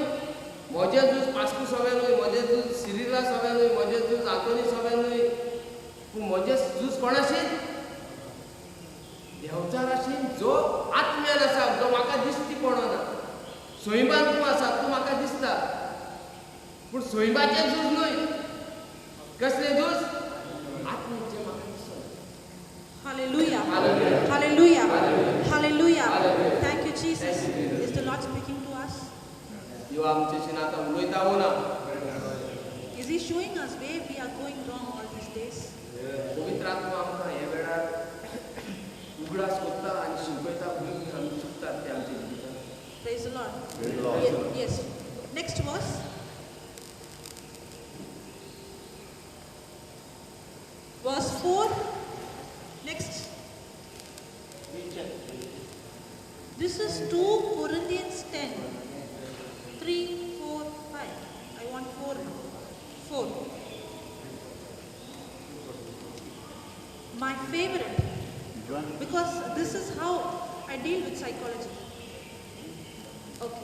B: म्हजें झूज पास्कू सोबें न्हय, म्हजें झूज सिरिला सोबें न्हय, म्हजें झूज आंतोनी सोबें न्हय, पूण म्हजें झूज कोणाशी? देवचाराशी, जो आत्म्यान आसा, जो म्हाका दिश्टी पडना. सैमान तूं आसा, तूं म्हाका दिसता, पूण सैमाचें झूज न्हय. कसलें झूज? आत्म्याचें म्हाका दिसना.
A: Hallelujah.
B: Hallelujah.
A: Hallelujah.
B: Hallelujah.
A: Hallelujah.
B: Hallelujah.
A: Thank you, Jesus.
B: Thank you, Jesus.
A: Is the Lord speaking to us?
B: देव आमच्याशी आतां उलयता वो ना?
A: Is He showing us where we are going wrong all these days?
B: पवित्र आत्मा आमकां ह्या वेळार उगडास करता आनी शिकयता खंय खंय आमी चुकतात ते आमच्या जिवितांत.
A: Praise the Lord.
C: Praise the Lord.
A: Yes. Next verse. Verse 4. Next. This is 2 Corinthians 10. 3, 4, 5. I want 4 now. 4. my favorite, because this is how I deal with psychology. Okay.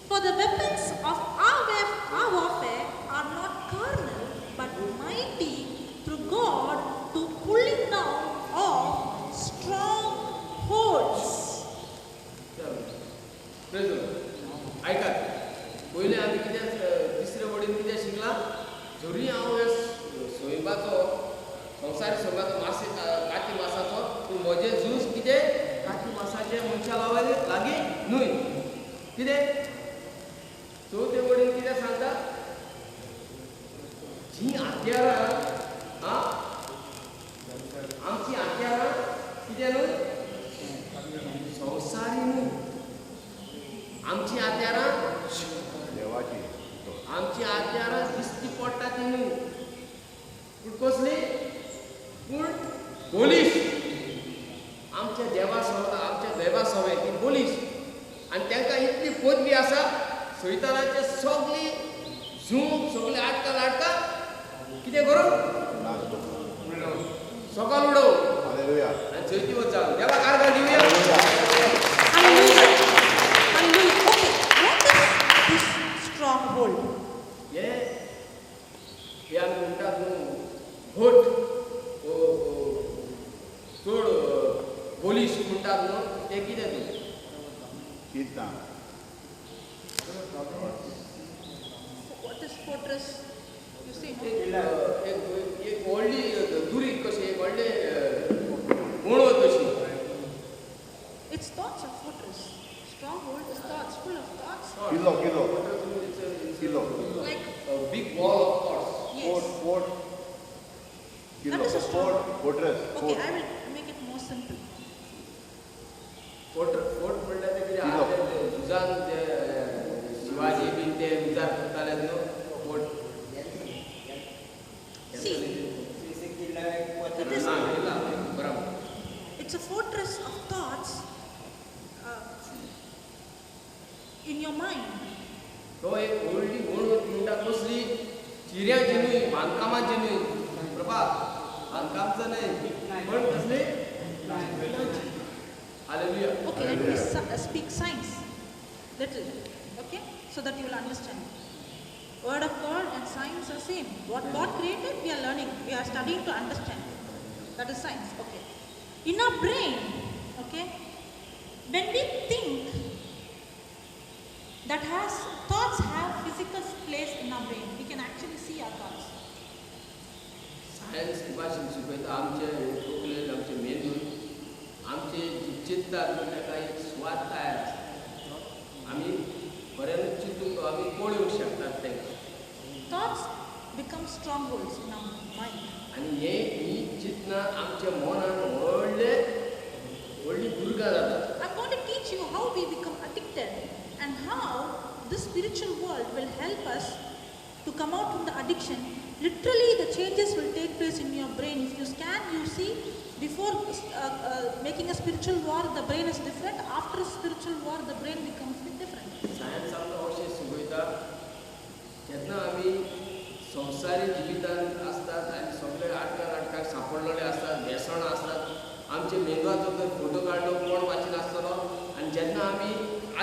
A: For the weapons of our warfare are not carnal, but mighty through God to pulling down of strongholds.
B: Praise the Lord. आयकात पयलें आमी कितें तिसरे वडीन कितें शिकलां जरी हांव हे सैमाचो संवसारी सैमाचो मासे काती मासाचो पूण म्हजें झूज कितें काती मासाचें मनशा लागीं न्हय कितें चवथे वडीन कितें सांगता जी हत्यारां आमची हत्यारां कितें न्हय संवसारी न्हय आमची हत्यारां
C: देवाची
B: आमची हत्यारां दिसती पडटा ती न्हय पूण कसली पूण बोलीश आमच्या देवा आमच्या देवा सवय ती बोलीश आनी तांकां इतली पदवी आसा सैतानाचे सगळी झूम सगळे आटका लाटका कितें करूं सकाळ उडोव आनी चवथी वच देवा कारभार दिवया.
A: Okay, what is this stronghold?
B: हे हे आमी म्हणटात न्हू घोट चड बोलीश म्हणटात न्हू तें कितें तें
C: चिंता.
A: What is fortress? You see, no?
B: एक व्हडली दुरीग कशी एक व्हडलें वणवत कशी.
A: It's thoughts of fortress. Stronghold is thoughts, full of thoughts.
C: Kilo, kilo. Kilo.
A: Like
B: a big wall of thoughts.
A: Yes.
C: Fort, kilo.
A: That is a stronghold.
C: Fortress.
A: Okay, I will make it more simple.
B: Fort, fort म्हणल्यार ते कितें झुजान ते शिवाजी बीन ते विचार करताले न्हू fort.
A: See, it is. It's a fortress of thoughts in your mind.
B: तो एक व्हडली वणवत म्हणटा कसली चिऱ्याची न्हय बांदकामाची न्हय प्रभा बांदकामचो न्हय पण कसली. Hallelujah.
A: Okay, let me speak science little, okay, so that you will understand. Word of God and science are same. What God created, we are learning, we are studying to understand. That is science. Okay. In our brain, okay, when we think, that has thoughts have physical place in our brain. We can actually see our thoughts.
B: Science भाशेन शिकयता आमचे तकलेन आमचे मेंदून आमचे चिंततात ताका एक सुवात तयार आसता आमी बऱ्यानूच चिंतूंक आमी पळोवंक शकतात तांकां.
A: Thoughts become strongholds in our mind.
B: आनी हे ही चिंतनां आमच्या मनान व्हडले व्हडली दुर्गां जातात.
A: I'm going to teach you how we become addicted and how this spiritual world will help us to come out from the addiction. Literally, the changes will take place in your brain. If you scan, you see, before making a spiritual war, the brain is different. After a spiritual war, the brain becomes different.
B: Science आमकां अशें शिकयता जेन्ना आमी संवसारी जिवितांत आसतात आनी सगळे आटकाक आटकाक सांपडलेले आसतात व्यसनां आसतात आमचे मेंदवाचो जर फोटो काडलो कोण वाचिनासतलो आनी जेन्ना आमी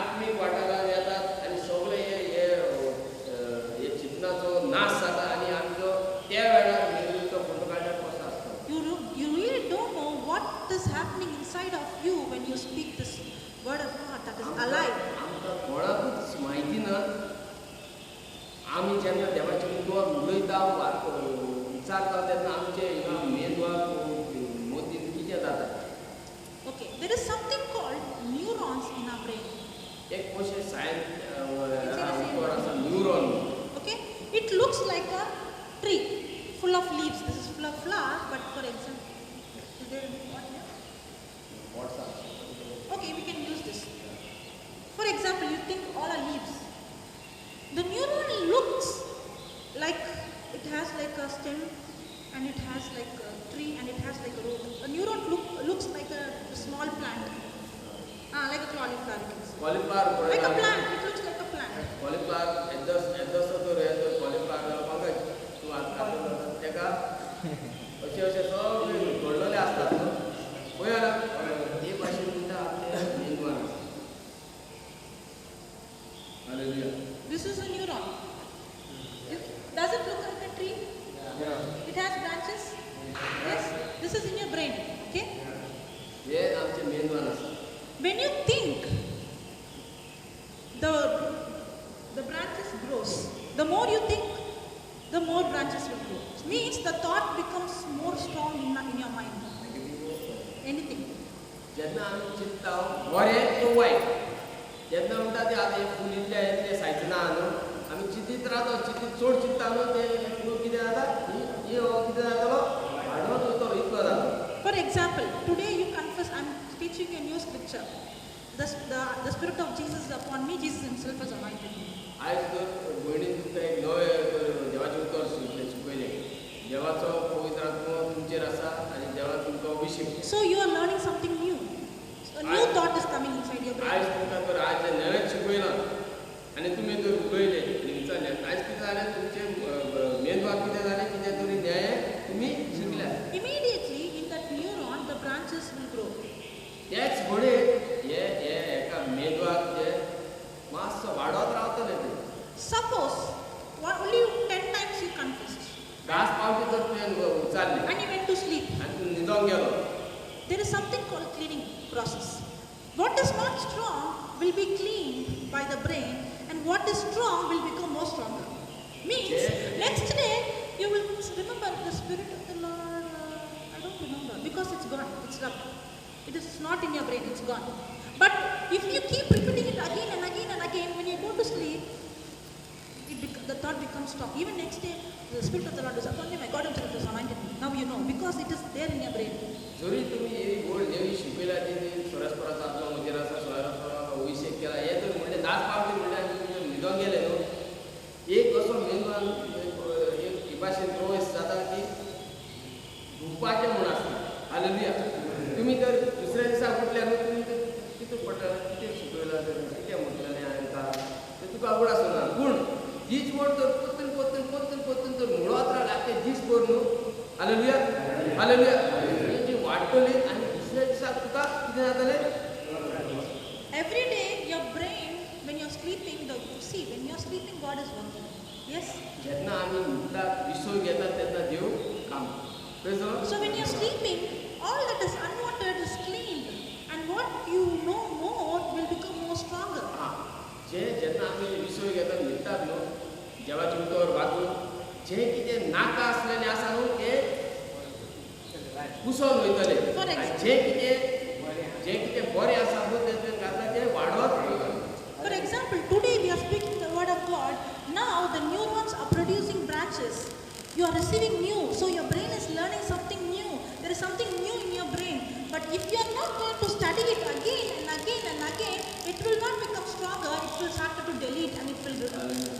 B: आत्मीक वाठारांत येतात आनी सगळे हे हे चिंतनाचो नाश जाता आनी आमचो त्या वेळार मेंदूचो फोटो काडल्यार कसो आसता.
A: You really don't know what is happening inside of you when you speak this word of God that is alive.
B: आमकां कोणाकूच म्हायती ना आमी जेन्ना देवाचें उतर उलयता विचारता तेन्ना आमचे हिंगा मेंदवाक मोतीन कितें जाता.
A: Okay, there is something called neurons in our brain.
B: एक कशें सायन्स उतर आसा neuron.
A: Okay, it looks like a tree full of leaves. This is full of flower, but for example, is there what here? Okay, we can use this. For example, you think all are leaves. The neuron looks like it has like a stem and it has like a tree and it has like a root. A neuron looks like a small plant. Like a cauliflower, you can say.
B: Cauliflower.
A: Like a plant, it looks like a plant.
B: Cauliflower, cauliflower, तूं तेका अशें अशें सगळें घडलेलें आसता
A: This is in your brain, okay?
B: हे आमचे मेंदवान आसा.
A: When you think, the branches grows. The more you think, the more branches will grow. It means the thought becomes more strong in your mind. Anything.
B: जेन्ना आमी चिंतता बरें किंवा वायट जेन्ना म्हणटा ते आतां हें फूल इतलें इतलें सायज ना न्हू आमी चिंतीत रावता चिंतीत चड चिंतता न्हू तें फूल कितें जाता ही कितें जातलो वाडत वयतलो इतलो जाता.
A: For example, today you confess, I am teaching you a new scripture. The Spirit of Jesus is upon me, Jesus himself has anointed me.
B: आयज तर भयणीन तुमकां एक नवें देवाचें उतर शिकयलें. देवाचो पवित्र आत्मो तुमचेर आसा आनी देवान तुमकां अभिशेक.
A: So you are learning something new. A new thought is coming inside your brain.
B: आयज तुमकां तर आज नवेंच शिकयलां आनी तुमी तर उलयले आनी विचारलें आयज कितें जालें तुमचें मेंदवाक कितें जालें कितें तरी न्याय तुमी शिकल्या.
A: Immediately in that neuron the branches will grow.
B: त्याच घडये हे हे एका मेंदवाक जे मातसो वाडत रावतलें तें.
A: Suppose only 10 times you confessed.
B: 10 पावटी जर तुवें उचारलें
A: and you went to sleep.
B: आनी तूं न्हिदोंक गेलो.
A: There is something called cleaning process. What is not strong will be cleaned by the brain, and what is strong will become more stronger. Means next day you will remember the Spirit of the Lord. I don't remember because it's gone. It's rubbed. It is not in your brain. It's gone. But if you keep repeating it again and again and again, when you go to sleep, the thought becomes strong. Even next day, the Spirit of the Lord is upon me. My God Himself has anointed me. Now you know because it is there in your brain.
B: जरी तुमी ही गोड नवी शिकयला ती सोरसपराचो आत्मो म्हजेर आसा सोरसपराचो अभिशेक केला हें तर म्हणलें 10 पावटी म्हणल्यार तुमी न्हिदोंक गेले न्हू एक असो मेंदवान एक भाशेन प्रवेश जाता की धुवपाचें म्हूण आसता. हालेलुया. तुमी तर दुसऱ्या दिसा उठल्या न्हू तुमी कितें पडटा कितें शिकयलां तर कितें म्हटलें हांवें तें तुका उगडास उरना. पूण हीच वड तर परतून परतून परतून परतून तर मुळात रावले आख्खे दीस भर न्हू. हालेलुया. हालेलुया. जी वाडटली आनी दुसऱ्या दिसाक तुका कितें जातलें.
A: Every day your brain when you are sleeping, see when you are sleeping God is working. Yes.
B: जेन्ना आमी न्हिदतात विसव घेतात तेन्ना देव काम.
A: So when you are sleeping, all that is unwanted is cleaned, and what you know more will become more stronger.
B: जे जेन्ना आमी विसव घेतात न्हिदतात न्हू देवाचें उतर वाचून जें कितें नाका आसलेलें आसा न्हू तें पुसोन वयतलें. जें कितें बरें आसा न्हू तें घातलां तें वाडत वयतलें.
A: For example, today we are speaking the word of God. Now the neurons are producing branches. You are receiving new, so your brain is learning something new. There is something new in your brain. But if you are not going to study it again and again and again, it will not become stronger. It will start to delete and it will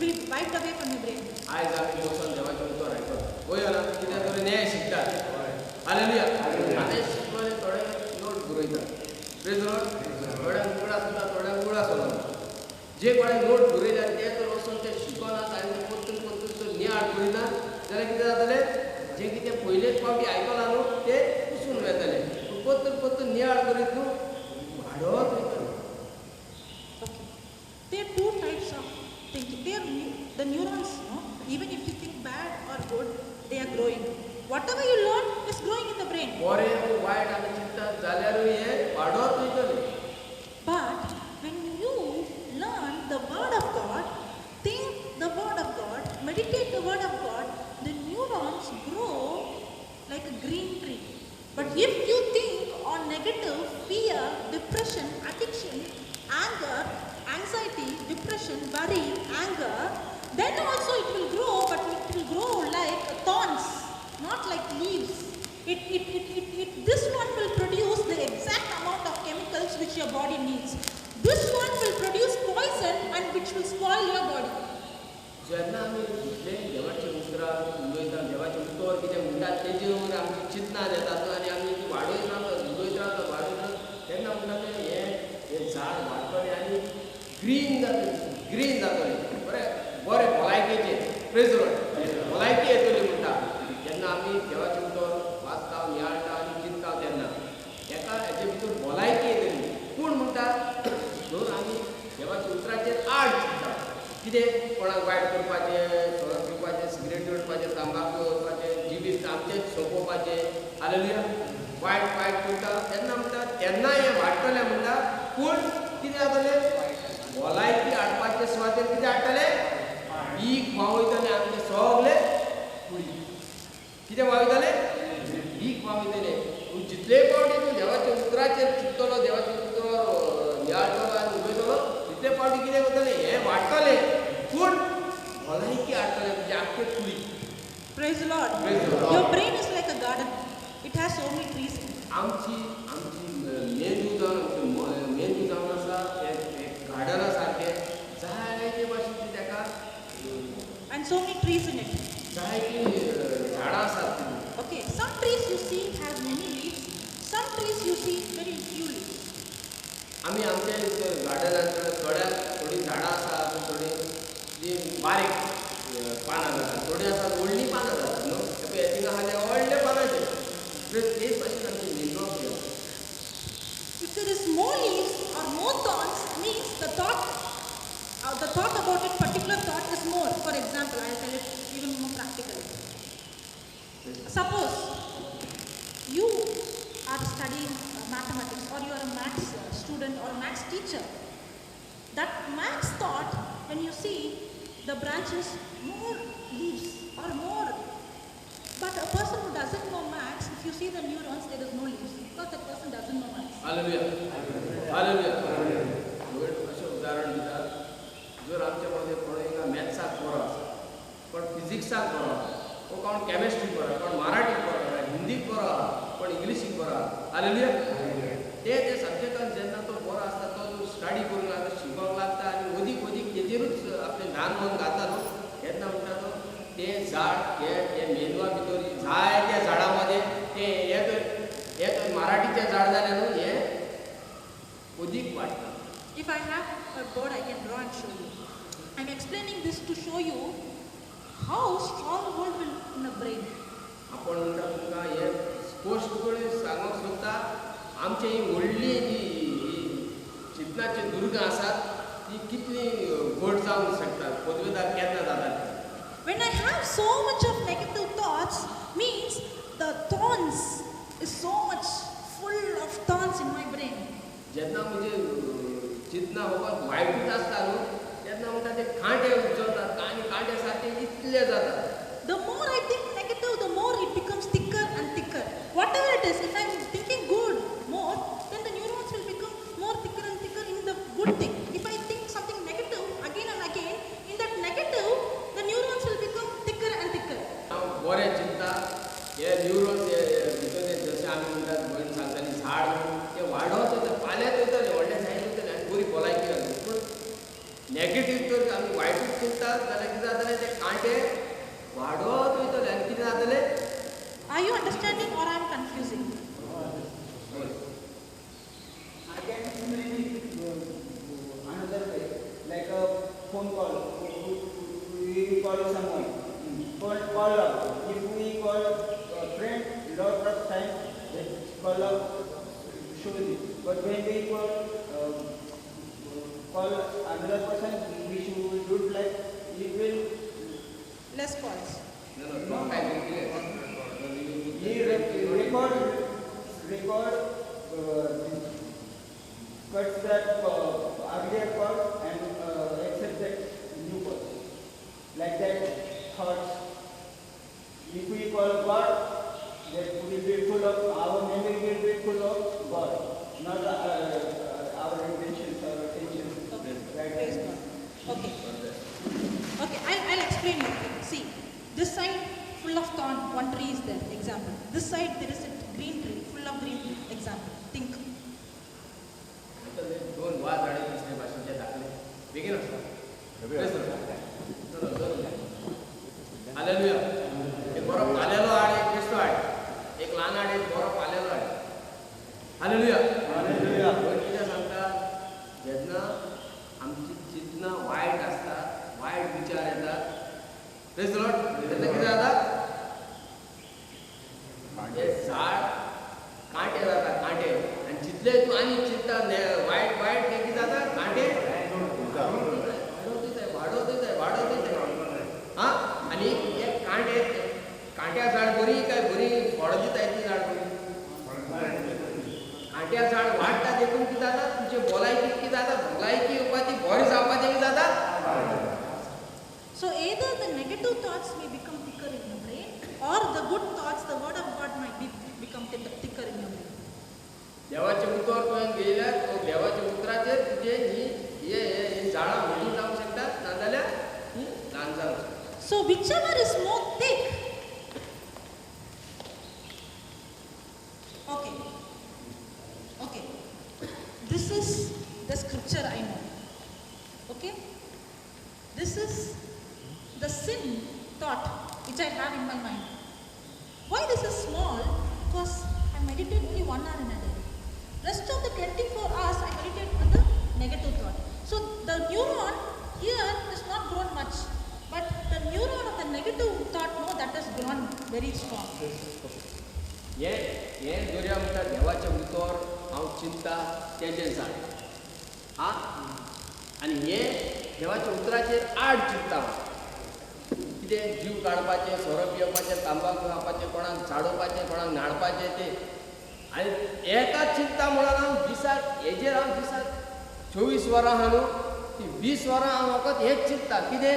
A: be wiped away from your brain.
B: आयज आमी वचून देवाचें उतर आयकता वयर ना कितें तरी न्याय शिकतात. हालेलुया. आतां शिकले थोडे नोट बरयतात. प्रेज लॉर्ड. थोड्यांक उगडास उरता थोड्यांक उगडास उरना. जे कोणें नोट बरयल्यात ते तर वचून ते शिकनात आनी ते परतून परतून तर नियाळ करिनात जाल्यार कितें जातलें जें कितें पयलेच पावटी आयकलां न्हू तें पुसून वयतलें. पूण परतून परतून नियाळ करीत न्हू वाडत वयतलें.
A: Okay. There are two types of thinking. They are the neurons, no? Even if you think bad or good, they are growing. Whatever you learn is growing in the brain.
B: बरें वायट आमी चिंततात जाल्यारूय हें वाडत वयतलें.
A: But when you learn the word of God, think the word of God, meditate the word of God, the neurons grow like a green tree. But if you think on negative, fear, depression, addiction, anger, anxiety, depression, worry, anger, then also it will grow, but it will grow like thorns, not like leaves. This one will produce the exact amount of chemicals which your body needs. This one will produce poison and which will spoil your body.
B: जेन्ना आमी दुसरें देवाचें उतरां उलयता देवाचें उतर कितें म्हणटा तेजेर आमची चिंतना येतात आनी आमी ती वाडयत रावतात उलयत रावतात वाडयत रावतात तेन्ना म्हणटा तें हें झाड वाडटलें आनी ग्रीन जातलें ग्रीन जातलें बरें बरें भलायकेचें. प्रेज लॉर्ड. भलायकी येतली म्हणटा जेन्ना आमी देवाचें उतर वाचता नियाळटा आनी चिंतता तेन्ना एका हेचे भितर भलायकी येतली. पूण म्हणटा जर आमी देवाच्या उतराचेर आड चिंतता कितें कोणाक वायट करपाचें, सोरो पिवपाचें, सिगरेट ओडपाचें, तंबाकू ओडपाचें, जिवीत आमचें आमचें सोंपोवपाचें. हालेलुया. वायट वायट करता तेन्ना म्हणटा तेन्ना हें वाडटलें म्हणटा, पूण कितें जातलें? भलायकी हाडपाचे सुवातेर कितें हाडटलें? वीख व्हांवयतलें आमचें सगलें कुडी. कितें व्हांवयतलें? वीख व्हांवयतलें. पूण जितले फावटी तूं देवाच्या उतराचेर चिंततलो, देवाच्या उतरावर नियाळटलो आनी उलयतलो, तितले फावटी कितें करतलें? हें वाडटलें, पूण भलायकी हाडटलें तुज्या आख्खे कुडी.
A: Praise the Lord.
B: Praise the Lord.
A: Your brain is like a garden. It has so many trees in it.
B: आमची आमची मेंदू जावन आमचे मेंदू जावन आसा एक गार्डना सारकें, जायते भाशेन ताका
A: And so many trees in it.
B: जायतीं झाडां आसात तितून.
A: Okay, some trees you see have many leaves, some trees you see very few leaves.
B: आमी आमच्या गार्डनांत थोड्या थोडीं झाडां आसा, थोडीं जी बारीक पानां जातात, थोडीं आसात व्हडलीं पानां जातात न्हू. पळय थिंगा आसा ते व्हडले पानांचे. तेच भाशेन आमचे मेंदवाक.
A: If there is more leaves or more thorns, means the thought about it, particular thought is more. For example, I will tell it even more practically. Suppose you are studying mathematics, or you are a maths student or a maths teacher. That maths thought, when you see the branches, more leaves or more. But a person who doesn't know maths, if you see the neurons, there is no leaves, because that person doesn't know maths.
B: Hallelujah. Hallelujah. अशें उदाहरण दिता, जर आमच्या मदें कोणूय मॅथ्साक बरो आसा, कोण फिजिक्साक बरो आसा, कोण केमिस्ट्रीक बरो आसा, कोण मराठीक बरो आसा, हिंदीक बरो आसा, कोण इंग्लिशीक बरो आसा. हालेलुया. ते ते सब्जेक्टान जेन्ना तो बरो आसता, तो स्टडी करूंक लागता, शिकोंक लागता आनी अदीक अदीक तेजेरूच आपलें ध्यान मन घालता न्हू, तेन्ना म्हणटा तो तें झाड हे ते मेंदवा भितर जायत्या झाडां मदें तें हें तर मराठीचें झाड जालें न्हू, हें अदीक वाडटा.
A: If I have a board, I can draw and show you. I am explaining this to show you how stronghold will in a brain.
B: आपण म्हणटा तुमकां हें स्पश्टपणे सांगूंक सोदता, आमची ही व्हडली जी चिंतनाची दुर्गां आसात ती कितली घट जावंक शकतात, पदवेदार केन्ना जातात.
A: When I have so much of negative thoughts, means the thorns is so much full of thorns in my brain.
B: जेन्ना म्हजें चिंतना फकत वायटूच आसता न्हू, तेन्ना म्हणटा ते कांटे उजवतात आनी कांटे सारके इतले जातात.
A: The more I think negative, the more it becomes thicker and thicker. Whatever it is, if I am thinking good more, then the neurons will become more thicker and thicker in the good thing. If I think something negative again and again, in that negative, the neurons will become thicker and thicker.
B: हांव बरें चिंता, हे न्युरॉन्स हे भितर जशें आमी म्हणटात भयण सांगताली झाड ते वाडत वयता, पाल्यात वयताले, व्हडले जायत वयताले आनी बरी भलायकी जाली. पूण नेगेटीव तर आमी वायटूच चिंततात जाल्यार कितें जातलें? ते कांटे वाडत वयतले आनी कितें जातलें?
A: Are you understanding or I am confusing?
D: I can explain it another way, like a phone call. We call someone, call up. If we call a friend, lot of time that call up shows it. But when we call another person, we should do it like it will
A: less calls.
B: No, no, no.
D: He record cuts that earlier call and accept that new call. Like that thoughts. If we call God, that will be full of, our memory will be full of God, not our intentions or attentions.
A: Okay.
D: Right.
A: Praise God. Okay. Okay, I'll explain you. See, this side full of thorn, one tree is there, example. This side there is a green tree, full of green tree, example. Think.
B: दोन वाज झाडे दुसरे भाशेचे दाखले बेगीन आसता. हालेलुया. एक बरो पालेलो हाड, एक बेश्टो हाड, एक ल्हान हाड, एक बरो पालेलो हाड. हालेलुया. कितें सांगता, जेन्ना आमची चिंतना वायट आसता, वायट विचार येतात, प्रेज the Lord, तेन्ना कितें जाता? हे झाड कांटे जाता, कांटे. आनी जितले तूं आनी चिंता वायट वायट तें कितें जाता? कांटे वाडत वयताय, वाडत वयताय, वाडत वयताय. आं, आनी हे कांटे, कांट्या झाड बरी काय बरी मोठ्या झाड वाडटा देखून कितें जाता तुजे भलायकी कितें जाता भलायकी येवपाची बरें जावपाचें कितें जाता.
A: So either the negative thoughts may become thicker in your brain or the good thoughts, the word of God might be become thicker in your brain.
B: देवाचें उतर तुवें घेयल्यार तो देवाच्या उतराचेर तुजें ही ही झाडां व्हडलीं जावंक शकतात नाजाल्यार ही ल्हान जावंक शकतात.
A: So whichever is more thick, okay, okay, this is the scripture I know, okay, this is the sin thought which I have in my mind. Why this is small? Because I meditate only 1 hour in a day. Rest of the 24 hours I meditate on the negative thought. So the neuron here is not grown much, but the neuron of the negative thought, no, that has grown very strong.
B: हे हे दर्या म्हणटा देवाचें उतर हांव चिंता तेजें झाड आ आनी हे देवाच्या उतराचेर आड चिंता कितें जीव काडपाचें सोरो पिवपाचें तांबाकू खावपाचें कोणाक झाडोवपाचें कोणाक न्हाणपाचें तें आनी एका चिंता म्हणून हांव दिसाक हेजेर हांव दिसाक 24 वरां आहा न्हू ती 20 वरां हांव फकत हेंच चिंता कितें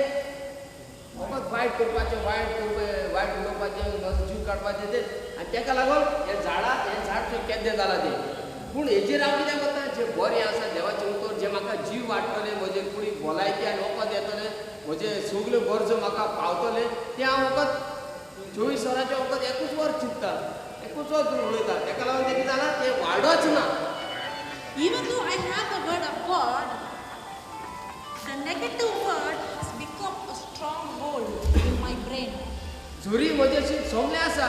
B: फकत वायट करपाचें वायट करपा वायट उलोवपाचें जीव काडपाचें तें आनी तेका लागून हें झाडाक हें झाड थंय केद्दें जालां तें. पूण हेजेर हांव कितें करता जें बरें आसा देवाचें उतर जें म्हाका जीव वाडटलें म्हजे कुडीक भलायकी आनी वखद येतलें म्हजे सगल्यो गरजो म्हाका पावतलें तें हांव फकत 24 वरांचें फकत एकूच वर चिंत्ता एकूच वर उलयता तेका लागून तें कितें जालां तें वाडच ना.
A: Even though I have the word of God, the negative word has become a stronghold in my brain.
B: जरी म्हजें सगळें आसा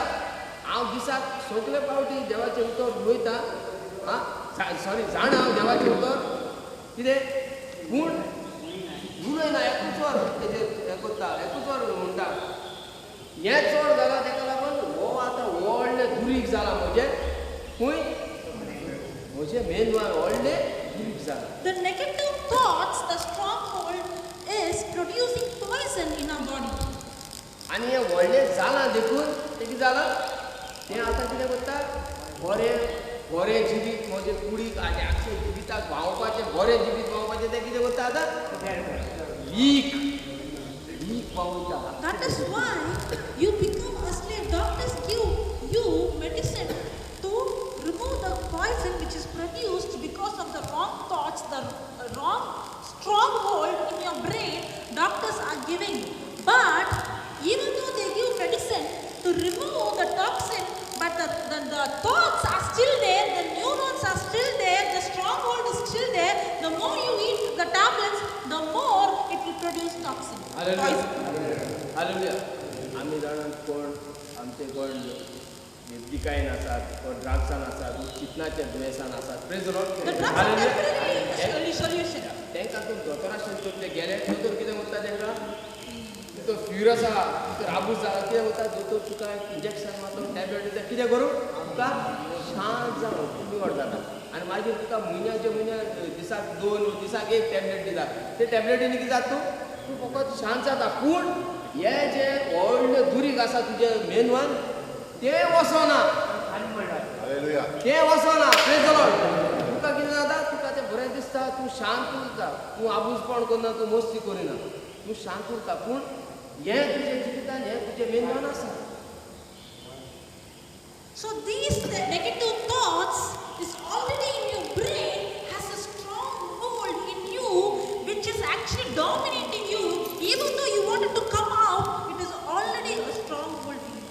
B: हांव दिसाक सगळे फावटी देवाचें उतर उलयता आं सॉरी जाणा हांव देवाचें उतर कितें पूण उलयना एकूच वर तेजेर हें करता एकूच वर म्हणटा हें चड जालां तेका लागून हो आतां व्हडलें दुरीग जालां म्हजें खंय म्हजें मेंदवान व्हडलें दुरीग जालां.
A: The negative thoughts, the stronghold is producing poison in our body.
B: आनी हें व्हडलें जालां देखून तें कितें जालां तें आतां कितें करता बरें बरें जिवीत म्हजें कुडीक आनी आख्खें जिविताक व्हांवपाचें बरें जिवीत व्हांवपाचें तें कितें करता आतां वीख वीख व्हांवयता.
A: That is why you become a slave. Doctors give you medicine to remove the poison which is produced because of the wrong thoughts, the wrong stronghold in your brain. Doctors are giving. But even though they give medicine to remove the toxin, but the thoughts are still there, the neurons are still there, the stronghold is still there. The more you eat the tablets, the more it will produce toxin.
B: Hallelujah. Hallelujah. आमी जाणात कोण आमचे कोण बेबदीकायेन आसात कोण ड्रग्सान आसात चिंतनाच्या दुयेंसान आसात. Praise the Lord.
A: The drugs are temporary solution.
B: तांकां तूं दोतोराशें तर गेले दोतोर कितें म्हणटा तांकां तो फ्यूर आसा तर आबूज जाला कितें वता दोतोर तुका इंजेक्शन मारतो टॅबलेट दिता कितें करूं तुका शांत जावं तूं निवळ जाता आनी मागीर तुका म्हयन्याचे म्हयन्या दिसाक 2 दिसाक 1 टॅबलेट दिता ते टॅबलेटीन कितें जाता तूं तूं फकत शांत जाता. पूण हें जें व्हडलें दुरीग आसा तुजें मेंदवान तें वचना तें वचना. Praise the Lord. तुका कितें जाता तुका तें बरें दिसता तूं शांत उरता तूं आबूजपण करना तूं मस्ती करिना तूं शांत उरता. पूण हें तुजें जिवितान हें तुजें मेंदवान आसा.
A: So these negative thoughts is already in your brain, has a strong hold in you, which is actually dominating you. Even though you want it to come out, it is already a strong hold in you.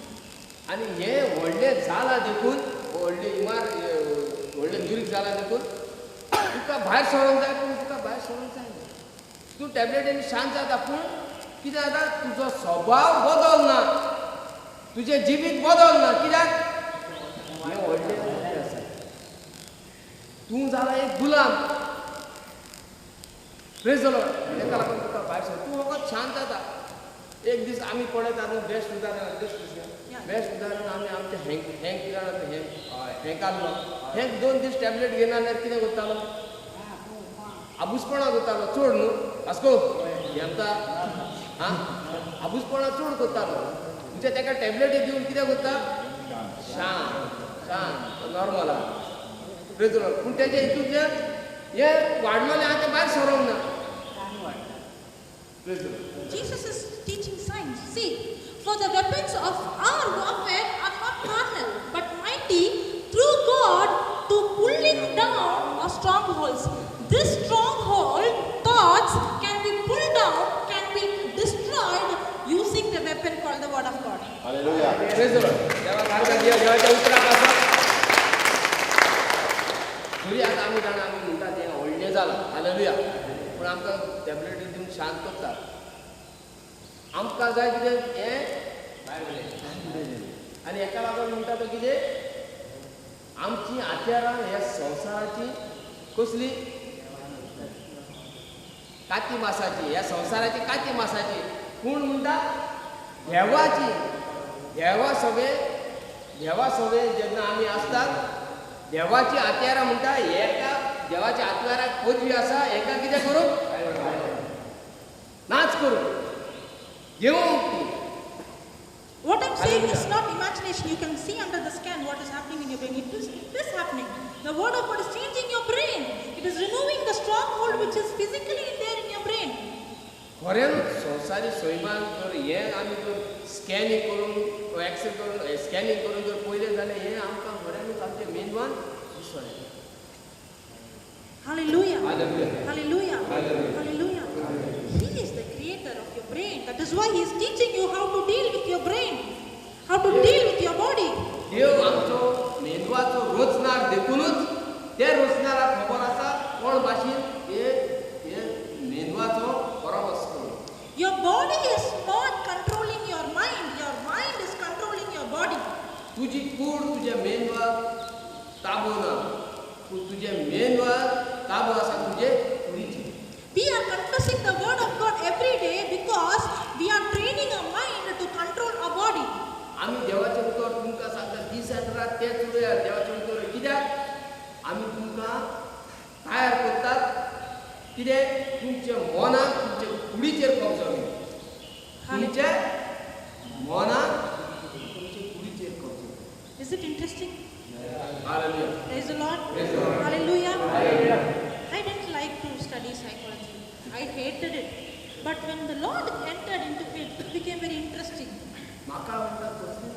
B: आनी हें व्हडलें जालां देखून व्हडलें इमार व्हडलें दुरीग जालां देखून तुका भायर सरोंक जाय पूण तुका भायर सरोंक जायना. तूं टॅबलेटीन शांत जाता पूण कितें जाता तुजो स्वभाव बदलना तुजें जिवीत बदलना कित्याक हें व्हडलें आसा तूं जाला एक गुलाम. Praise the Lord. ताका लागून तुका भायर सर तूं फकत शांत जाता. एक दीस आमी पळयता न्हू बेस्ट उदाहरण बेस्ट बेस्ट उदाहरण आमी आमचें हँक हँक जाणा हँक हँक आहलो हँक 2 दीस टॅबलेट घेयना जाल्यार कितें करतालो आबूजपणां करतालो चड न्हू वास्को हेमता आं आबूजपणां चड करतालो म्हणजे ताका टॅबलेटी दिवन कितें करता शांत शांत नॉर्मल आहा. Praise the Lord. पूण तेजे हितूंतल्यान हें वाडलेलें आहा तें भायर सरोंक ना. Praise the Lord.
A: Jesus is teaching science. See, for the weapons of our warfare are not carnal, but mighty through God to pulling down of strongholds. This stronghold thoughts can be pulled down, can be destroyed using the weapon called the Word of God.
C: Hallelujah.
B: Praise the Lord. देवाक आर्गां दिया देवाच्या उतराक आसा. तरी आतां आमी जाणा आमी म्हणटा तें व्हडलें जालां. हालेलुया. पूण आमकां टॅबलेटी दिवन शांत करता. आमकां जाय कितें हें भायर उडयलें. आनी हेका लागून म्हणटा तो कितें आमची हत्यारां ह्या संवसाराची कसली काती मासाची, ह्या संवसाराची काती मासाची, पूण म्हणटा देवाची. देवा सगळे देवा सगळे जेन्ना आमी आसतात देवाची हत्यारां म्हणटा एका देवाच्या हत्याराक पदवी आसा एका कितें करूंक नाच करूंक घेवंक ती.
A: What I'm saying is not imagination. You can see under the scan what is happening in your brain. It is happening. The Word of God is changing your brain. It is removing the stronghold which is physically there in your brain.
B: खऱ्यानूच संवसारी सैमान जर हें आमी जर स्कॅनिंग करून एक्सरे करून स्कॅनिंग करून जर पळयलें जाल्यार हें आमकां खऱ्यानूच आमच्या मेंदवान दिसून येता.
A: Hallelujah.
B: Hallelujah.
A: Hallelujah.
B: Hallelujah.
A: Hallelujah. He is the creator of your brain. That is why He is teaching you how to deal with your brain, how to deal with your body.
B: देव आमचो मेंदवाचो रचणार देखूनच त्या रचणाराक खबर आसा कोण भाशेन हे मेंदवाचो परामर्श करून.
A: Your body is not controlling your mind. Your mind is controlling your body.
B: तुजी कूड तुज्या मेंदवाक ताबो ना, पूण तुज्या मेंदवाक ताबो आसा तुजे कुडीचेर.
A: We are confessing the Word of God every day because we are training our mind to control our body.
B: आमी देवाचें उतर तुमकां सांगता दीस आनी रात तेंच उलयात देवाचें उतर. कित्याक आमी तुमकां तयार करतात कितें तुमच्या मनाक तुमच्या कुडीचेर कब्जो घेवंक. तुमच्या मनाक तुमच्या कुडीचेर कब्जो घेवंक.
A: Is it interesting?
B: Hallelujah.
A: Praise the Lord.
B: Praise the Lord.
A: Hallelujah.
B: Hallelujah.
A: I didn't like to study psychology. I hated it. But when the Lord entered into it, it became very interesting.
B: म्हाका म्हणटा कसली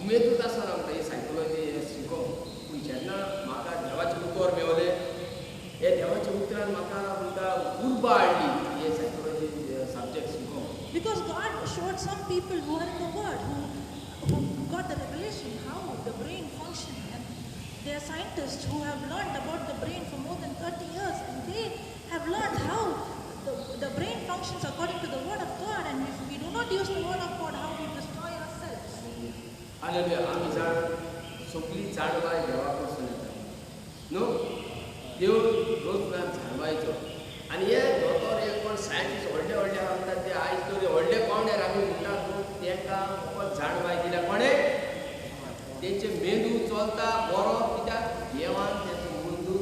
B: उमेदूच आसना म्हणटा ही सायकोलॉजी हें शिकोवंक. पूण जेन्ना म्हाका देवाचें उतर मेवलें हे देवाच्या उतरान म्हाका म्हणटा उर्बा हाडली हे सायकोलॉजी सब्जेक्ट शिकोवंक.
A: Because God showed some people who are in the Word, who got the revelation how the brain functions. And they are scientists who have learned about the brain for more than 30 years, and they have learned how the brain functions according to the Word of God. And if we do not use the Word of God, how we destroy ourselves.
B: Hallelujah. आमी जाण सगळी जाणवाय देवा कडसून येता न्हू. देव रोजनार जाणवायचो. आनी हे दोतोर हे कोण सायंटिस्ट व्हडले व्हडले आहा म्हणटात ते आयज तर व्हडले पावंड्यार आमी म्हणटात न्हू तेका फकत जाणवाय दिल्या कोणें तेंचे मेंदू चलता बरो कित्याक देवान तेचो मेंदू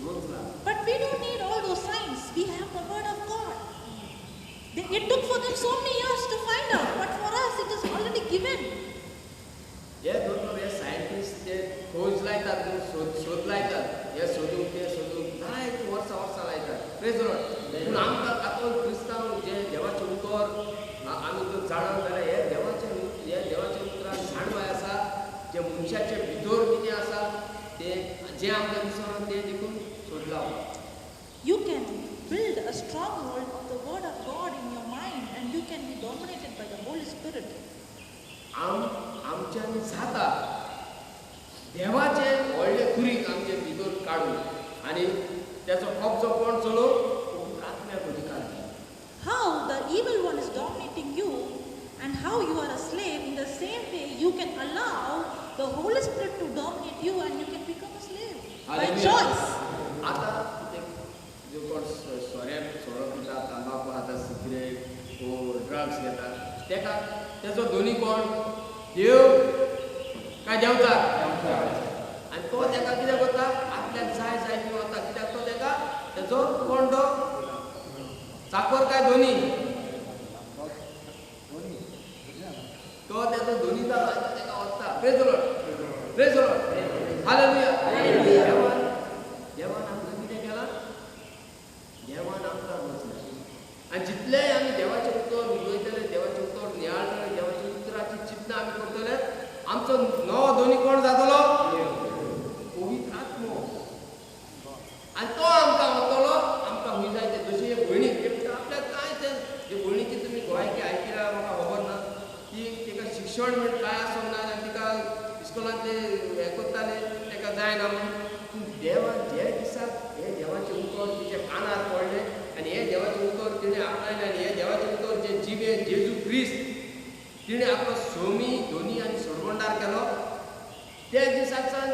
B: रोचला.
A: But we don't need all those signs. We have the Word of God. It took for them so many years to find out, but for us it is already given.
B: हे दोतोर हे सायंटिस्ट ते खोज लायतात न्हू, सोद लायतात, हे सोदूंक ते सोदूंक जायतीं वर्सां वर्सां लायतात. Praise the Lord. पूण आमकां कातोल क्रिस्तांव जे देवाचें उतर आमी जर जाणा जाल्यार हे देवाचें उतरान जाणवाय आसा जे मनशाचे भितर कितें आसा तें जें आमकां दिसना तें देखून सोद लावप.
A: You can build a stronghold of the Word of God in your mind, and you can be dominated by the Holy Spirit.
B: आमच्यांनी जाता देवाचें व्हडलें कुरीक आमचे भितर काडून आनी तेचो कब्जो कोण चलोवंक आत्म्याक अधिकार दिला.
A: How the evil one is dominating you and how you are a slave, in the same way you can allow the Holy Spirit to dominate you and you can become a slave by choice.
B: आतां ते जो कोण सोऱ्या सोरो पिता, तंबाकू खाता, सिगरेट वो ड्रग्स घेता तेका तेचो दोनी कोण देव काय देवता. आनी तो तेका कितें करता आपल्याक जाय जाय ती वता कित्याक तो तेका तेचो कोण तो चाकर काय दोनी तो तेचो दोनी जालो आनी तो तेका वता. Praise the Lord. Praise the Lord. Hallelujah. देवान आमकां कितें केलां? देवान आमकां रचलें. आनी जितलेय आमी देवाचें उतर उलयतले, देवाचें उतर नियाळटले, देवाच्या उतराची चिंतना आमी करतले, आमचो नवो धनी कोण जातलो? पवित्र आत्मो. आनी तो आमकां वतलो, आमकां खंय जाय तें. जशी एक भयणी आपल्याक कांय तें जे भयणीची तुमी गोंयकी आयकिला म्हाका खबर ना, ती तिका शिक्षण म्हण कांय आसूंक ना आनी तिका इस्कोलांतले हें करताले, ताका जायना म्हूण. पूण देवान जे दिसाक हें देवाचें उतर तिच्या कानार पडलें आनी हें देवाचें उतर तिणें आपणायलें आनी हें देवाचें उतर जें जिवें जेजू क्रिस्त तिणें आपलो सोमी धोनी आनी सोडवणदार केलो, त्या दिसाक सावन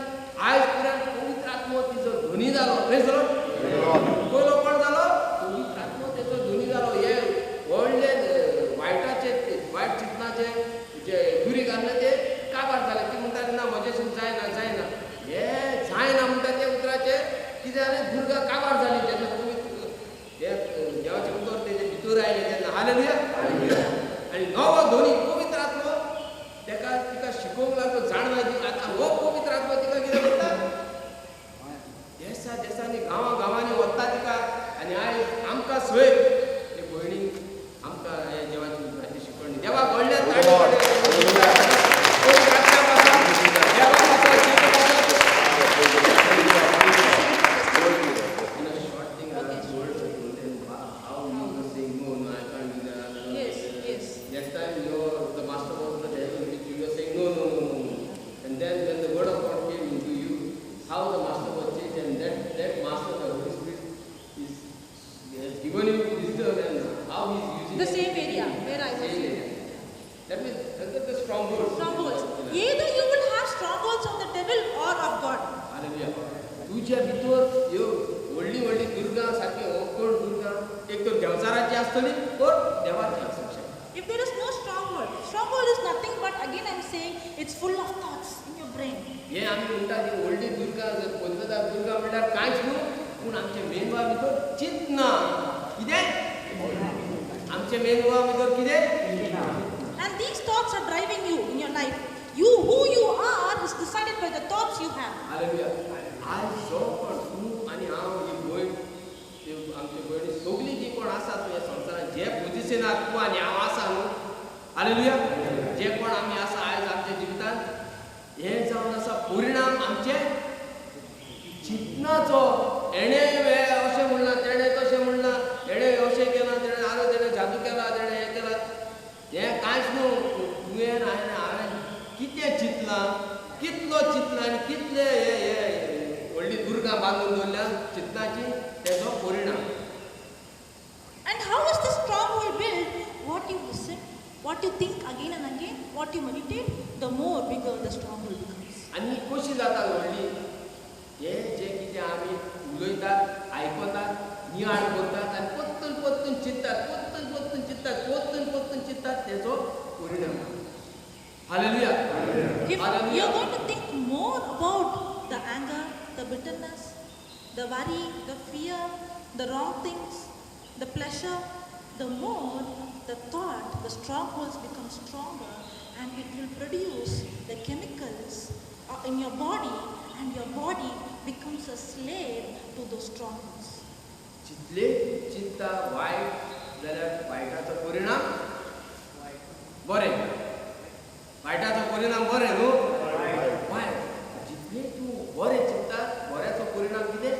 B: आयज पर्यंत पवित्र आत्मो तिचो धनी जालो. पयलो कोण जालो? पवित्र आत्मो तेचो धनी जालो. हे व्हडले वायटाचे, वायट चिंतनाचे जे दुरीग आसले ते काबार जाले. ती म्हणटाली ना म्हजेसून जायना जायना, हे जायना म्हणटा ते उतराचे कितें जालें? दुर्गा काबार जाली जेन्ना पवित्र हे देवाचें उतर तेजे भितर आयलें तेन्ना. हालेलुया. आनी नवो धनी पवित्र आत्मो तेका तिका शिकोवंक लागलो, जाणवाय दी. आतां हो पवित्र आत्मो तिका कितें करता? देसा देसांनी गांवां गांवांनी वता तिका. आनी आयज आमकां सयत ते भयणीक आमकां हे देवाची उतराची शिकवणी. देवाक व्हडल्या
A: The same area where I was.
B: That means the strongholds.
A: Strongholds. Either you will have strongholds of the devil or of God.
B: Hallelujah. तुझ्या भितर ह्यो व्हडली व्हडली दुर्गां सारकी कोण दुर्गां एक तर देवचाराची आसतली कोण देवाची आसूंक शकता.
A: If there is no stronghold, stronghold is nothing but, again I am saying, it's full of thoughts in your brain.
B: हे आमी म्हणटा ती व्हडली दुर्गां जर पद्दतार दुर्गां म्हणल्यार कांयच न्हू, पूण आमच्या मेंदवा भितर चिंतना. कितें? आमच्या मेंदवा भितर कितें?
A: And these thoughts are driving you in your life. You, who you are, is decided by the thoughts you have.
B: Hallelujah. आयज जो कोण तूं आनी हांव ही भयण, आमचे भयणी सगळीं जी कोण आसा ह्या संवसारांत जे पोजिशनार तूं आनी हांव आसा न्हू, हालेलुया, जे कोण आमी आसा आयज आमच्या जिवितांत, हें जावन आसा परिणाम आमचे चिंतनाचो. हेणें अशें म्हणलां, तेणें तशें म्हणलां, हेणें अशें केलां, तेणें आरो तेणें जादू केला, तेणें हें केलां, हें कांयच न्हू. तुवें हांवें कितें चिंतलां, कितलो चिंतलां आनी कितले हे हे व्हडली दुर्गां बांदून दवरल्या चिंतनाची, तेजो परिणाम.
A: And how is this stronghold built? What you listen, what you think again and again, what you meditate, the more bigger the stronghold becomes.
B: आनी कशी जाता व्हडली? हे जे कितें आमी उलयतात, आयकतात, नियाळ करतात आनी परतून परतून चिंततात, परतून परतून चिंततात, परतून परतून चिंततात, तेजो परिणाम. Hallelujah.
A: If you are going to think more about the anger, the bitterness, the worry, the fear, the wrong things, the pleasure, the more the thought, the strongholds become stronger, and it will produce the chemicals in your body, and your body becomes a slave to those strongholds.
B: जितले चिंता वायट जाल्यार वायटाचो परिणाम बरें, वायटाचो परिणाम बरें न्हू, वायट. जितले तूं बरें चिंता, बऱ्याचो परिणाम कितें?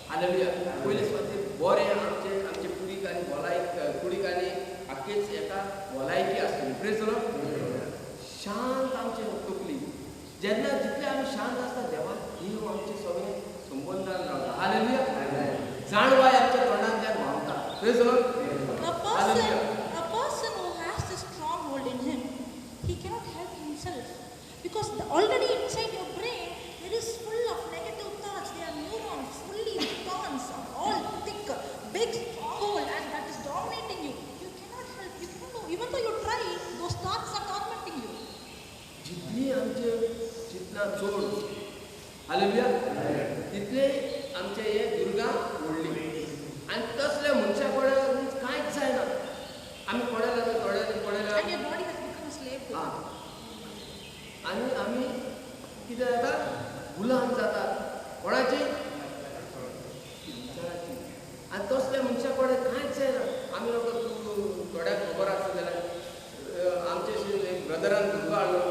B: हालेलुया. पयले सुवातेर बरें आमचे आमचे कुडीक आनी भलायक, कुडीक आनी आख्खेच एका भलायकी आसतली. प्रेज the Lord. शांत आमचे तकली जेन्ना जितले आमी शांत आसता, देवा देव आमचे सगळे संबंदान रावता. हालेलुया. जाणवाय आमच्या तोंडांतल्यान व्हांवता. Praise the Lord.
A: A person who has this stronghold in him, he cannot help himself, because already inside your brain there is full of negative thoughts. There are neurons fully tons of all thick, big stronghold, and that is dominating you. You cannot help. You cannot know. Even though you try, those thoughts are tormenting you.
B: जितली आमचे चिंतना चड, हालेलुया, तितले आमचे हे दुर्गां व्हडली. आनी तसले मनशा कडेन कांयच जायना. आमी पडले थोड्यांनी पडले.
A: And your body has become a slave to it.
B: आनी आमी कितें जाता? गुलाम जातात. कोणाची? कोणें कांयच जायना. आमी लोक थोड्यांक खबर आसता जाल्यार आमचे एक ब्रदरान भुरगो हाडलो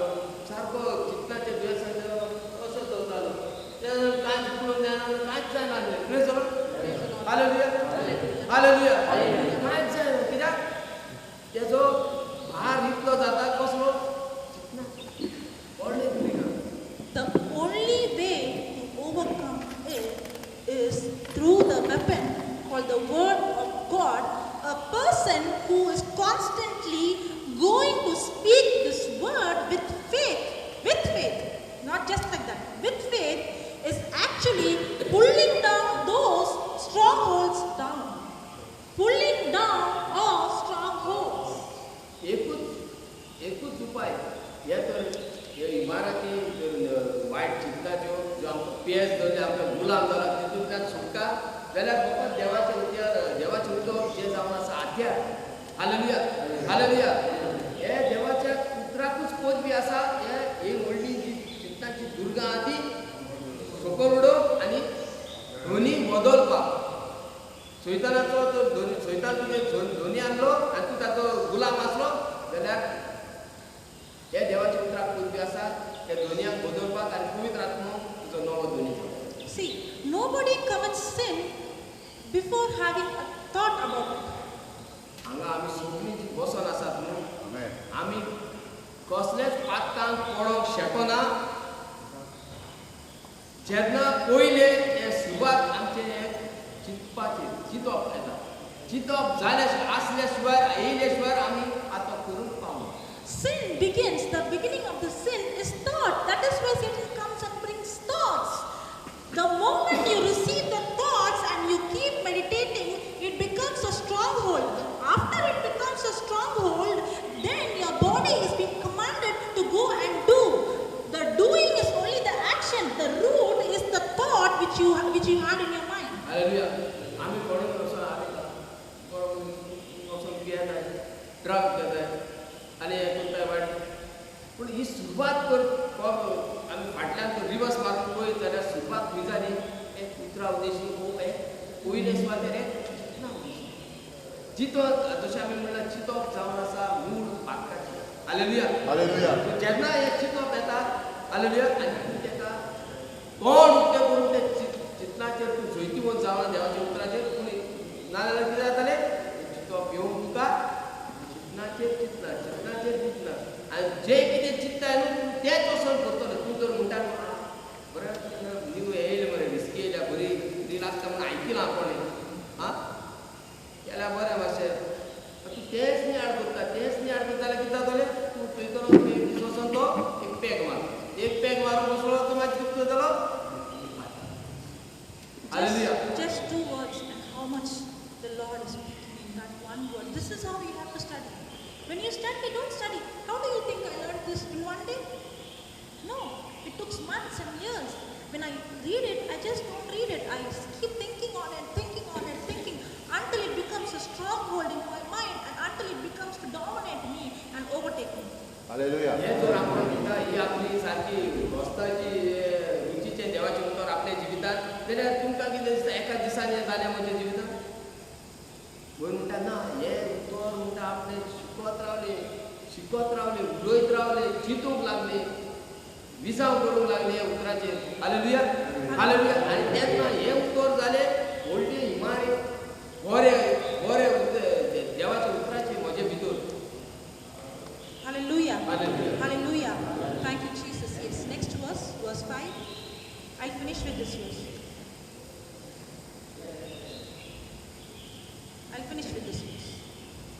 B: सारको चिंतनाचे दुयेंसान असो चलतालो ते कांयच पळोवंक जायना कांयच जायना आसलें. Praise the Lord. Hallelujah. Hallelujah. कांयच जायना कित्याक तेजो भार इतलो जाता कसलो चिंतना व्हडलें भुमिका.
A: The only way to overcome it is through the weapon called the Word of God. A person who is constantly going to speak this word with faith, not just like that, with faith is actually pulling down those strongholds down. Pulling down all strongholds.
B: एकूच उपाय हे तर हे इमारती वायट चिंतनाच्यो ज्यो आमकां पेज धरले आमकां गुलाम जाला तितूंतल्यान सुटका जाल्यार फकत देवाचें देवाचें उलोवप जें जावन आसा आध्यार. हालेलुया. हालेलुया. हे देवाच्या उतराकूच पदवी आसा. हे ही व्हडली जी चिंतनाची दुर्गां आहा ती सकयल उडोवप आनी ध्वनी बदलपाक. सैतानाचो जर ध्वनी सैतान तुजें ध्वनी आणलो आनी तूं ताचो गुलाम आसलो जाल्यार हे देवाच्या उतराक पदवी आसा त्या ध्वनियाक बदलपाक आनी पवित्र आत्मो तुजो नवो ध्वनी जाता.
A: See, nobody commits sin before having a thought about it.
B: हांगा आमी सगळीं जी बसून आसात न्हू आमी कसलेच पातकांक पडोंक शकना. जेन्ना पयलें हें सुरवात आमचें हें चिंतपाचें चिंतप येता. चिंतप जाल्या आसल्या शिवाय येयल्या शिवाय आमी आतां करूंक पावना.
A: Sin begins, the beginning of the sin is thought. That is why Satan comes and brings thoughts. The moment you receive the thoughts and you keep meditating, it becomes a stronghold. After it becomes a stronghold, then your body is being commanded to go and do. The doing is only the action. The root is the thought which you had in your mind.
B: Hallelujah. आमी कोणून वचोन आमी वचोन पियेताय ड्रग घेताय आनी हें करताय वायट. पूण ही सुरवात कर आमी फाटल्यान तो रिवर्स मारून पळयत जाल्यार सुरवात खंय जाली एक उतरा उद्देशी पयले सुवातेर एक चिंतना उद्देशी जितो जशें आमी म्हणलां चिंतप जावन आसा मूळ पातकाचें. हालेलुया. हालेलुया. जेन्ना हें चिंतप येता हालेलुया आनी तूं तेका तोंड उक्तें करून ते चिंतनाचेर तूं जैतिवंत जावन देवाच्या उतराचेर. पूण नाजाल्यार कितें जातालें चिंतप येवन तुका चिंतनाचेर चिंतना चिंतनाचेर चिंतना आनी जें कितें चिंतताय न्हू तूं तेंच वचोन करतलो. तूं जर म्हणटा बरें न्यू येयलें मरे विस्की येयल्या बरी बरी लागता म्हूण आयकिलां कोणें आं केल्यार बरें मातशें तूं तेंच नियाळ करता तेंच नियाळ करता जाल्यार कितें जातलें तूं थंय एक दीस वचोन तो एक पॅग मार एक पॅग मारून बसलो तो मागीर कितें जातलो. Hallelujah.
A: Just two words and how much the Lord is speaking in that one word. This is how you have to study. When you study, don't study. How do you think I learned this in one day? No, it took months and years. When I read it, I just don't read it. I keep thinking on it, thinking on it, thinking until it becomes a stronghold in my mind and until it becomes to dominate me and overtake me.
C: Hallelujah.
B: हे जर आमकां दिता ही आपली सारकी गोस्ताची रुचीचें देवाचें उतर आपल्या जिवितांत जाल्यार तुमकां कितें दिसता एका दिसान हें जालें म्हज्या जिवितांत. वयर म्हणटा ना हें उतर म्हणटा आपणें शिकत रावलें शिकत रावलें उलयत रावलें चिंतूंक लागलें विसाव करूंक लागलें ह्या उतराचेर. हालेलुया. हालेलुया. आनी तेन्ना हें उतर जालें व्हडली इमारत बरें बरें देवाच्या उतराचेर म्हजे भितर.
A: Hallelujah.
B: Hallelujah.
A: Hallelujah. Thank you, Jesus. Yes. Next verse, verse 5. I'll finish with this verse. I'll finish with this verse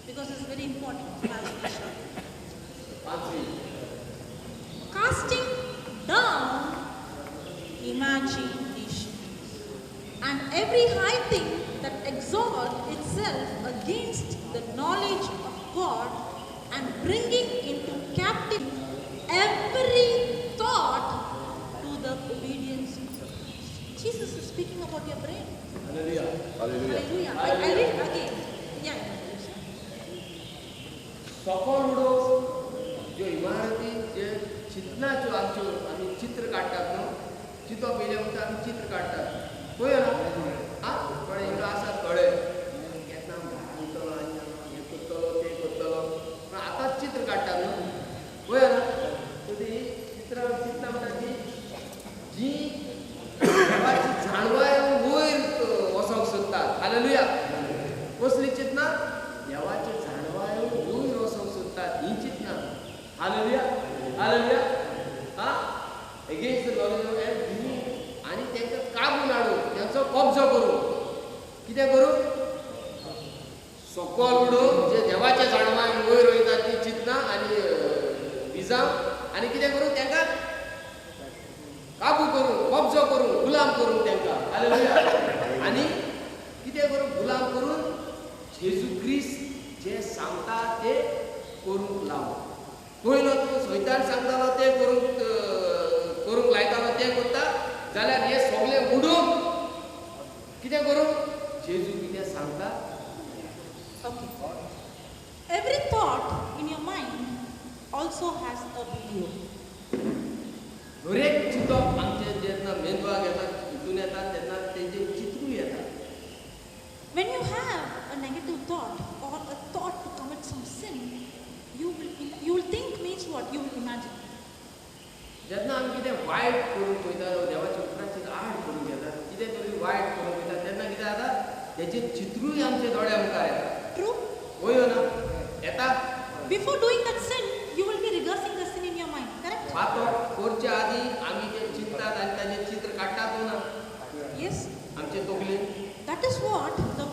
A: because it's very important. I'll finish it. Casting down imaginations and every high thing that exalts itself against the knowledge of God and bringing into captivity every thought to the obedience of Christ. Jesus is speaking about your brain.
B: Hallelujah.
C: Hallelujah.
A: Hallelujah. I read it again. Yeah.
B: सकल उडोवप ज्यो इमारती जे चिंतनाच्यो आमच्यो आमी चित्र काडटात न्हू चिंतप येयलें म्हणटा आमी चित्र काडटात पळय ना आं थोडे हिंगा आसा थोडे वय ना सो ती चित्रां चिंतना म्हणटा ती जी देवाची जाणवाय वयर वचोंक सोदतात. हालेलुया. कसली चिंतना? देवाची जाणवाय वयर वचोंक सोदतात ही चिंतना. हालेलुया. हालेलुया. हा एगेन्स्ट the knowledge of आनी तांकां काबून हाडून तांचो कब्जो करूं. कितें करूं? सकल उडोवन जे देवाच्या जाणवाय वयर वयता ती चिंतना आनी विजांव आनी कितें करूं तांकां काबू करूं, कब्जो करूं, गुलाम करूं तांकां. हालेलुया. आनी कितें करूं? गुलाम करून जेजू क्रिस्त जें सांगता तें करूंक लावूं. पयलो तूं सैतान सांगतालो तें करूंक लायतालो तें करता जाल्यार हें सगळें उडोवन कितें करूं? जेजू कितें सांगता.
A: Okay. Every thought in your mind also has a video.
B: दरेक चिंतप आमचें जेन्ना मेंदवाक येता, हितून येता तेन्ना तेजें चित्रूय येता.
A: When you have a negative thought or a thought to commit some sin, you will think means what? You will imagine.
B: जेन्ना आमी कितें वायट करूंक पळयता, देवाच्या उतराचेर आड करूंक घेता, कितें तरी वायट करूंक पळयता तेन्ना कितें जाता? तेजें चित्रूय आमच्या दोळ्या मुखार येता.
A: True?
B: वय ना येता.
A: Before doing that sin, you will be rehearsing the sin in your mind, correct?
B: पातक करचे आदी आमी तें चिंततात आनी ताजें चित्र काडटात ना.
A: Yes.
B: आमचे तकलेन.
A: That is what the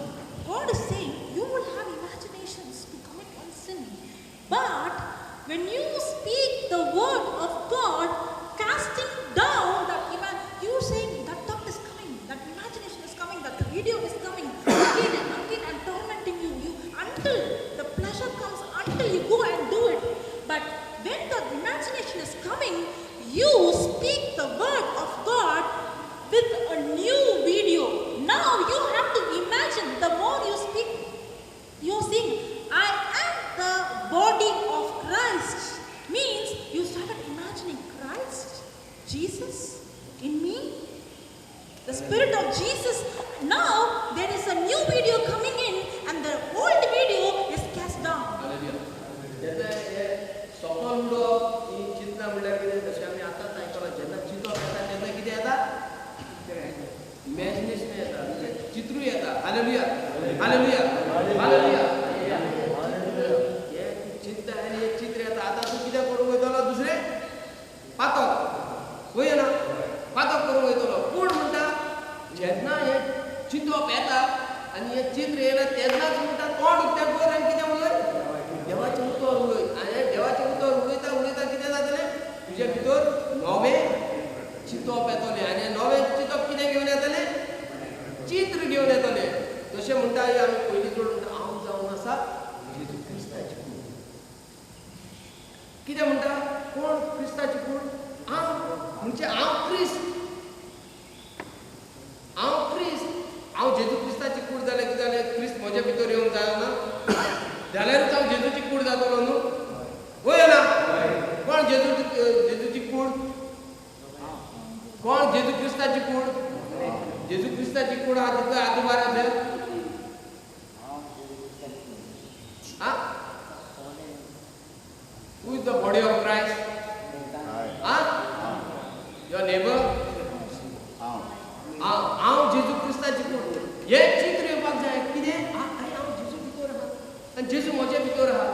A: God is saying. You will have imaginations to commit one sin. But when you speak the word of God, casting down that you saying that thought is coming, that imagination is coming, that video is coming again and again and tormenting you until the pleasure comes, until you go and do it. But when the imagination is coming, you speak the word of God with a new video. Now you have to imagine. The more you speak, you are saying, I am the body of Christ. Means you started imagining Christ, Jesus in me, the Spirit of Jesus. Now there is a new video coming in and the old video is cast down.
B: जेन्ना हें सकल उडोवप ही चिंतना म्हणल्यार कितें? जशें आमी आतांच आयकलां, जेन्ना चिंतप येता तेन्ना कितें येता? इमॅजिनेशन येता, चित्रूय येता. हालेलुया. हालेलुया. हालेलुया. हें चिंता आनी हें चित्र येता. आतां तूं कितें करूंक वयतलो? दुसरें पातक. वय ना पातक करूंक वयतलो. पूण म्हणटा जेन्ना हें चिंतप येता आनी हें चित्र येयला तेन्नाच म्हणटा तोंड उक्तें कर आनी कितें उलय? देवाचें उतर उलय. आनी देवाचें उतर उलयता उलयता कितें जातलें? तुजे भितर नवें चिंतप येतलें. आनी नवें चिंतप कितें घेवन येतलें? चित्र घेवन येतलें. तशें म्हणटा आमी पयलीं चड म्हणटा हांव जावन आसा जेजू क्रिस्ताची कूड. कितें म्हणटा? कोण क्रिस्ताची कूड? हांव. म्हणजे हांव क्रिस्त. हांव क्रिस्त. हांव जेजू क्रिस्ताची कूड जाल्यार कितें जालें? क्रिस्त म्हज्या भितर येवंक जायना जाल्यारूच हांव जेजूची कूड जातलो न्हू? वय ना? कोण जेजूची कूड? कोण जेजू क्रिस्ताची कूड? जेजू क्रिस्ताची कूड आहा तितलो हात उबार आसा. Who is the body of Christ? Ah? Your neighbor? हांव जेजू क्रिस्ताची कूड. हें चित्र येवपाक जाय. कितें? आरे हांव जेजू भितर आहा आनी जेजू म्हजे भितर आहा,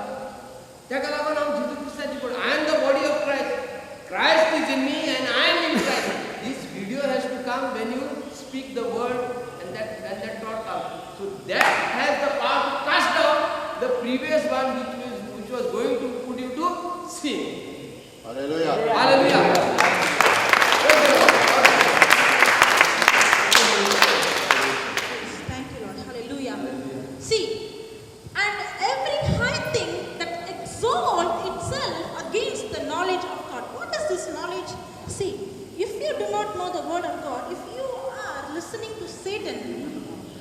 B: ताका लागून हांव जेजू क्रिस्ताची कूड. I am the body of Christ. Christ is in me and I am in Christ. This video has to come when you speak the word and that when that thought comes. So that has the power to cast down the previous one which was going to put you to sin.
C: Hallelujah.
B: Hallelujah.
A: Thank you, Lord. Hallelujah. See, and every high thing that exalts itself against the knowledge of God. What is this knowledge? See, if you do not know the word of God, if you are listening to Satan,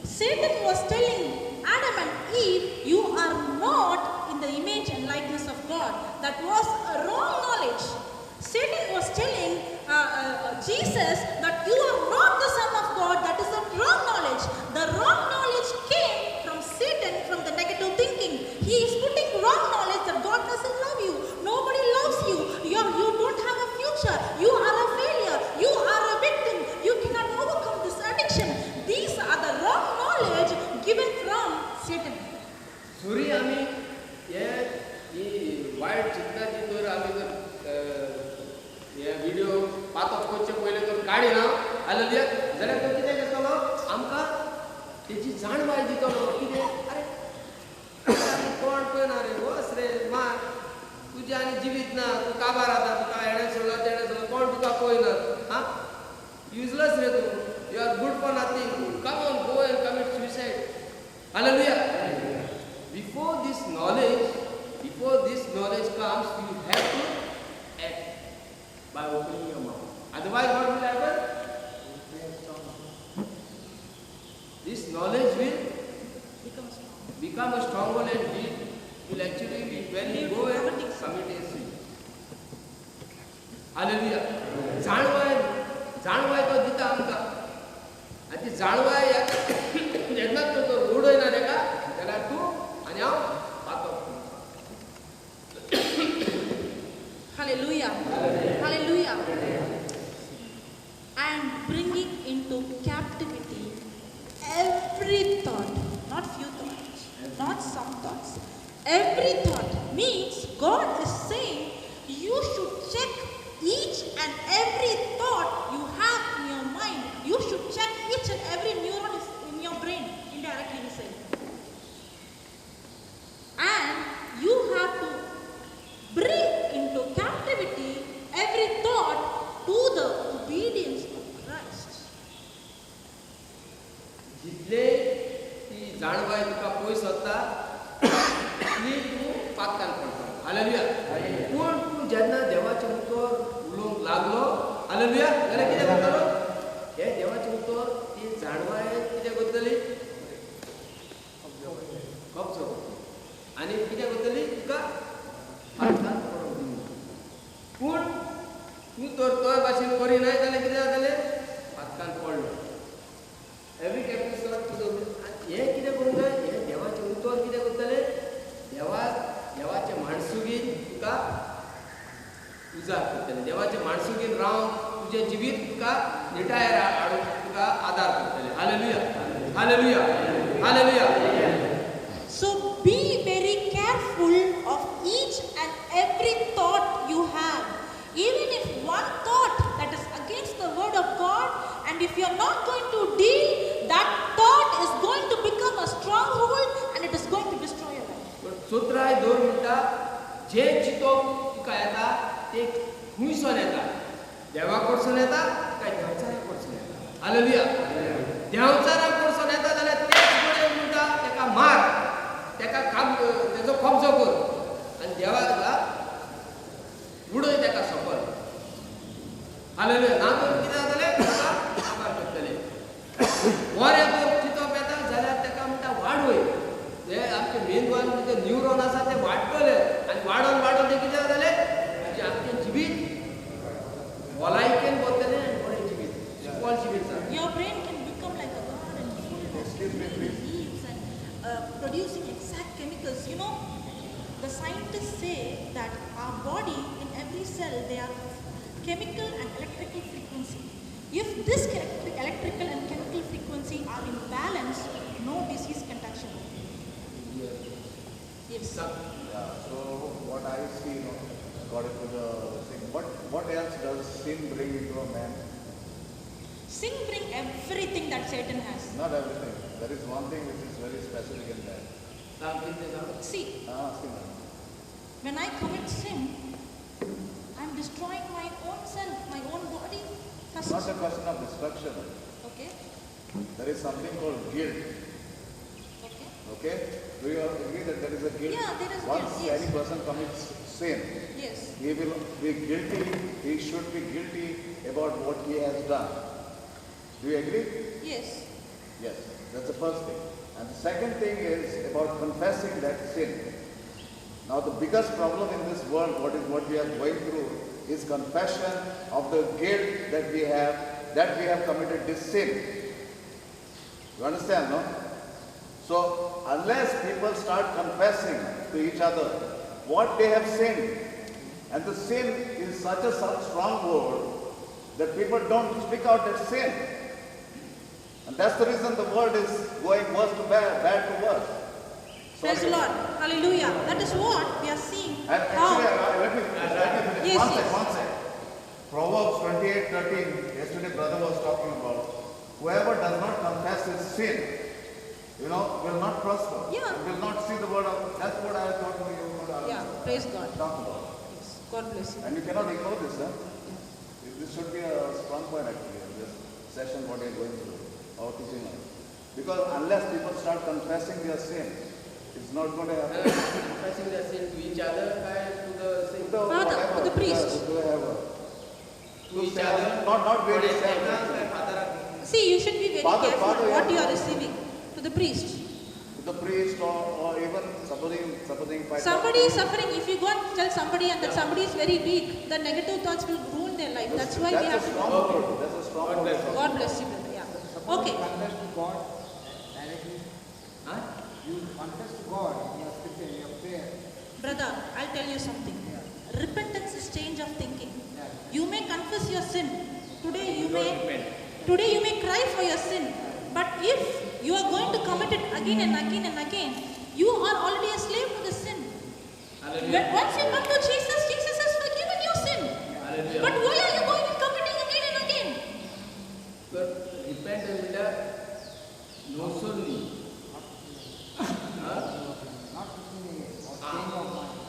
A: Satan was telling Adam and Eve, you are not in the image and likeness of God. That was a wrong knowledge. Satan was telling Jesus that you are not the Son of God. That is a wrong knowledge. The wrong knowledge came from Satan, from the negative thinking. He is putting wrong knowledge that God doesn't love you. Nobody loves you.
B: काडिना हालेलुया जाल्यार तो कितें करतलो आमकां तेजी जाणवाय दितलो कितें अरे कोण पळयना रे वच रे मार तुजें आनी जिवीत ना तूं काबार आतां तुका हेणें सोडलो तेणें सोडलो कोण तुका पळयना आं युजलस रे तूं you are good for nothing come on go and commit suicide hallelujah before this knowledge comes you have to act by opening your mouth otherwise what will happen this knowledge will become a stronghold and we will actually be when you go and commit a sin. Hallelujah. जाणवाय जाणवाय तो दिता आमकां आनी ती जाणवाय जेन्ना तो उडयना ताका जाल्यार तूं आनी हांव पातक.
A: Hallelujah. Hallelujah. And bringing into captivity every thought, not few thoughts, not some thoughts. Every thought means God is saying you should check each and every thought you have in your mind. You should check each and every neuron is in your brain, indirectly he said. And you have to bring into captivity every thought to the obedience of Christ.
B: जितले ती जाणवाय तुका पयस वता तितली तूं पातकान पडटा. हालेलुया. पूण तूं जेन्ना देवाचें उतर उलोवंक लागलो हालेलुया जाल्यार कितें करतलो हे देवाचें उतर ती जाणवाय कितें करतली कब्जो करतली आनी कितें करतली तुका पातकान पडोवंक दिना. पूण तूं तर तोय भाशेन करिनाय जाल्यार कितें जातलें पातकान पडलो. एवरी कॅपिटल तुजो हें कितें करूंक जाय हें देवाचें उतर कितें करतलें देवाचें माणसुगीन तुका उजार करतलें देवाचें माणसुगीन रावन तुजें जिवीत तुका निटायेर हाडूंक तुका आदार करतलें. Hallelujah. Hallelujah. Hallelujah.
A: So be very careful of each and every thought you have. Even if one thought that is against the word of God, and if you are not going to deal, that thought is going to become a stronghold and it is going to destroy your life.
B: चोत्राय दवर म्हणटा जे चिंतप तुका येता ते खंयसून येता देवा कडसून येता काय देंवचारा कडसून येता. हालेलुया. देंवचारा कडसून येता जाल्यार तेच कडेन म्हणटा तेका मार तेका काम तेजो कब्जो कर आनी देवाक उडय तेका सोंपल. हालेलुया. ना तर कितें जातलें ताका काबार करतलें. बरें तर चिंतप येता जाल्यार तेका म्हणटा वाडय हे आमचे मेंदवान जे न्युरॉन आसा ते वाडटले आनी वाडोवन वाडोवन ते कितें जातलें म्हणजे आमचें जिवीत भलायकेन वतलें आनी बरें जिवीत सुफळ जिवीत जातलें.
A: Your brain can become like a garden full of leaves and producing exact chemicals. You know, the scientists say that our body in every cell they are chemical and electrical frequency. If this electrical and chemical frequency are in balance, no disease can touch you. Yes.
C: Yeah, so what I see, you know, according to the thing, what else does sin bring into a man?
A: Sin bring everything that Satan has.
C: Not everything. There is one thing which is very specific in that.
A: See, when I commit sin, I am destroying my own self, my own body.
C: It's not a question of destruction.
A: Okay.
C: There is something called guilt.
A: Okay.
C: Okay? Do you agree that there is a guilt?
A: Yeah, there is
C: Once
A: guilt. Yes.
C: Any person commits sin,
A: yes,
C: he will be guilty, he should be guilty about what he has done. Do you agree?
A: Yes.
C: Yes, that's the first thing. And the second thing is about confessing that sin. Now the biggest problem in this world, what we are going through, is confession of the guilt that we have committed this sin. You understand, no? So unless people start confessing to each other what they have sinned, and the sin is such a strong word that people don't speak out that sin. And that's the reason the world is going worse to bad, bad to worse. Sorry.
A: Praise the Lord. Hallelujah. That is what we are seeing.
C: And actually, let me finish. Yes, one second. Proverbs 28:13, yesterday brother was talking about, whoever does not confess his sin, you know, will not prosper.
A: Yeah.
C: Will not see the word of, that's what I thought we were going to
A: Yeah, praise God.
C: Talk about.
A: Yes, God bless you.
C: And you cannot ignore this, huh? This should be a strong point actually in this session what we are going through, our teaching on. Because unless people start confessing their sin, it's not going to happen.
B: Confessing their sin to each other, to the sin.
C: To
A: Father, to the priest.
B: To each other.
C: Not really self.
A: See, you should be very careful what you are receiving. To the priest.
C: To the priest or even supposing
A: somebody is suffering, if you go and tell somebody and that somebody is very weak, the negative thoughts will ruin their life. That's why we have to.
C: That's a strong word.
A: God bless you, brother. Yeah. Okay.
E: Confess to God directly.
B: Huh?
E: You confess to God in your scripture, in your prayer.
A: Brother, I'll tell you something.
E: Yeah.
A: Repentance is change of thinking.
E: Yeah.
A: You may confess your sin. Today you may cry for your sin. But if you are going to commit it again and again and again, you are already a slave to the sin.
B: Hallelujah.
A: Once you come to Jesus, Jesus has forgiven your sin.
B: Hallelujah.
A: But why are you going and committing again and again?
B: But repentance म्हणल्यार नोसोरनी.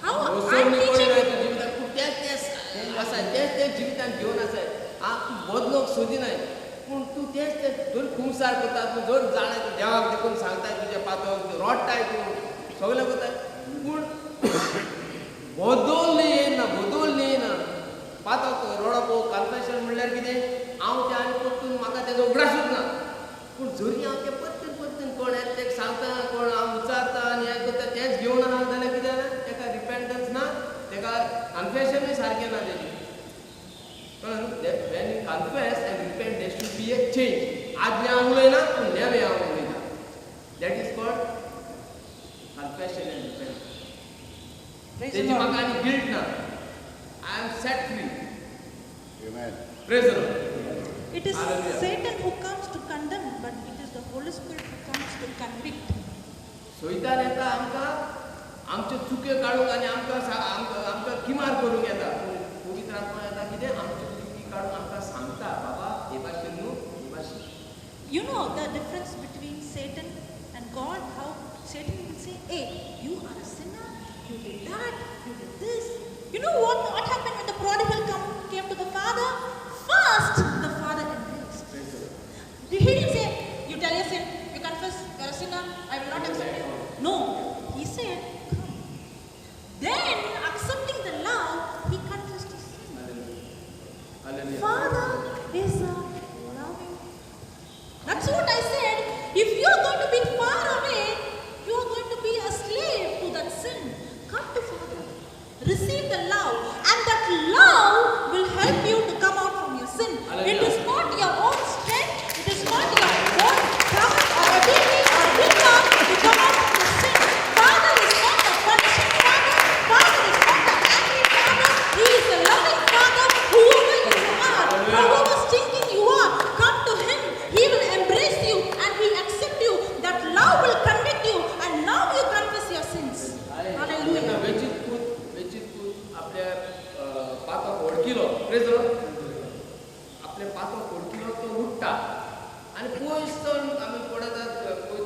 A: How I'm teaching you.
B: तेच ते जिवितान घेवन आसाय तूं बदलूंक सोदिनाय पूण तूं तेच ते जर खुमसार करता तूं जर जाणाय तूं देवाक देखून सांगताय तुज्या पातक रोडटाय तूं सगळें करताय पूण बदल येना बदल येना पातक रडप कन्फेशन म्हणल्यार कितें हांव तें आनी परतून म्हाका तेजो उगडासूच ना पूण जरी हांव तें परतून परतून कोण येता तेका सांगता कोण हांव विचारता आनी हें करता तेंच घेवन आहा जाल्यार कितें जालें तेका रिपेंटन्स ना तेका कन्फेशनूय सारकें ना तेजें. When you confess and repent, there should be a change. आज्ञा हांव उलयना पूण नेवे हांव उलयता. That is called confession and repentance. तेजी म्हाका आनी गिल्ट ना. I am set free.
C: Amen.
B: Praise the Lord.
A: It is Satan who comes to condemn, but it is the Holy Spirit who comes to convict.
B: सोयतान येता आमकां आमच्यो चुक्यो काडूंक आनी आमकां आमकां किमार करूंक येता पूण पवित्र आत्मा येता कितें आमच्यो चुकी काडून आमकां सांगता बाबा हे भाशेन न्हू हे भाशेन.
A: You know the difference between Satan and God, how Satan will say, hey, you are a sinner, you did that, you did this. You know what happened when the prodigal came to the father? First, the father embraced. He didn't say, you tell your sin, you confess, you are a sinner, I will not accept you. No, he said, come. Then, accepting the love, he confessed his sin.
B: Hallelujah.
A: Father is a loving. That's what I said. If you are going to be far away, you are going to be a slave to that sin. Come to Father. Receive the love. And that love will help you to come out from your sin.
B: Hallelujah.
A: It is not your own strength. It is not your own power or ability or willpower to come out from the sin. Father is not a punishing father. Father is not an angry father. He is a loving father. Whoever you are, however stinking you are, come to him. He will embrace you and he accept you. That love will convict you and now you confess your sins. Hallelujah.
B: वेचीत पूत आपल्या पातक ओळखिलो प्रेज आपल्या पातक ओळखिलो तो उठ्ठा आनी पयस सावन आमी पळयतात पयस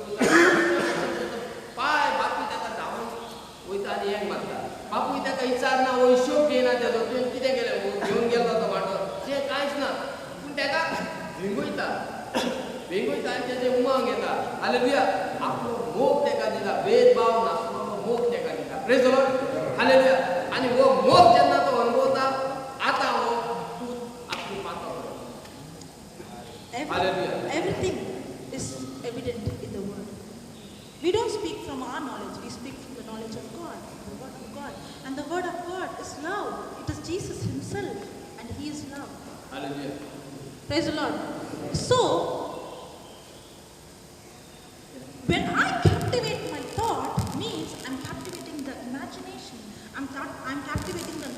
B: पांय बापूय ताका धांवन वयता आनी एक मारता बापूय ताका विचारना हो हिशोब घेयना तेजो तुवें कितें केलें घेवन गेलो तो वांटो तें कांयच ना पूण ताका वेंगयता वेंगयता आनी तेजें उमांग येता. हालेलुया. आपलो मोग ताका दिता भेदभाव नासलो मोग ताका दिता. Praise the Lord. Hallelujah. आनी हो मोग जेन्ना तो अनुभवता आतां हो पूत आपली पातक. Hallelujah.
A: Everything is evident in the word. We don't speak from our knowledge, we speak from the knowledge of God, the word of God. And the word of God is love. It is Jesus himself and he is love.
B: Hallelujah.
A: Praise the Lord. So, when I captivate my thought, means I'm captivating the imagination. I'm captivating the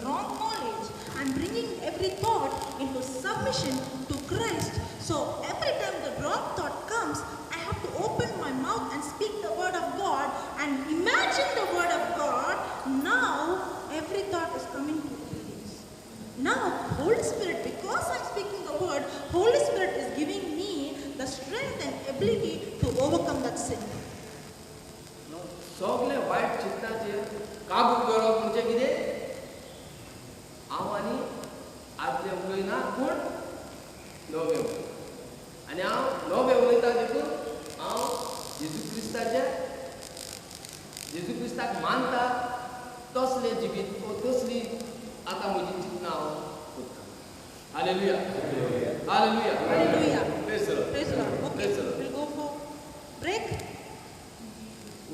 A: wrong knowledge. I'm bringing every thought into submission to Christ. So every time the wrong thought comes, I have to open my mouth and speak the word of God and imagine the word of God. Now every thought is coming to obedience. Now, Holy Spirit, because I'm speaking the word, Holy Spirit is giving me the strength and ability to overcome that sin.
B: सगळे वायट चिंतनाचेर काबू करप म्हणजे कितें? हांव आनी आदलें उलयना पूण नवें उलयता आनी हांव नवें उलयता देखून हांव जेजू क्रिस्ताचे जेजू क्रिस्ताक मानता तसलें जिवीत तसली आतां म्हजी चिंतना हांव करता. Hallelujah. Hallelujah.
A: Hallelujah.
B: Praise the Lord.
A: Praise the Lord. Okay,
B: Praise the Lord.
A: We'll go for break.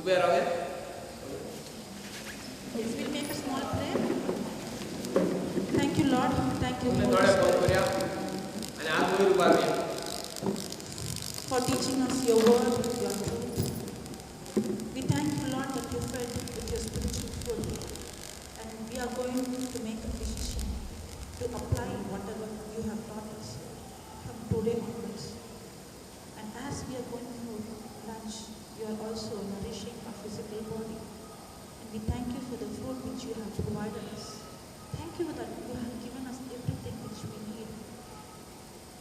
B: उबे रावया.
A: Yes, we'll make a small prayer. Thank you, Lord. Thank you,
B: तुमी
A: Holy
B: दोळे बंद
A: Spirit,
B: करया आनी हात वयर उबारया.
A: for teaching us your word, your truth. We thank you, Lord, that you fed with your spiritual food. And we are going to make a decision to apply whatever you have taught us from today onwards. And as we are going for lunch, you are also nourishing our physical body. And we thank you for the food which you have provided us. Thank you that you have given us everything which we need.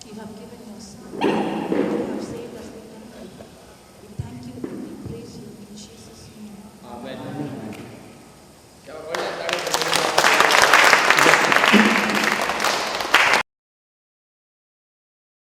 A: You have given your Son.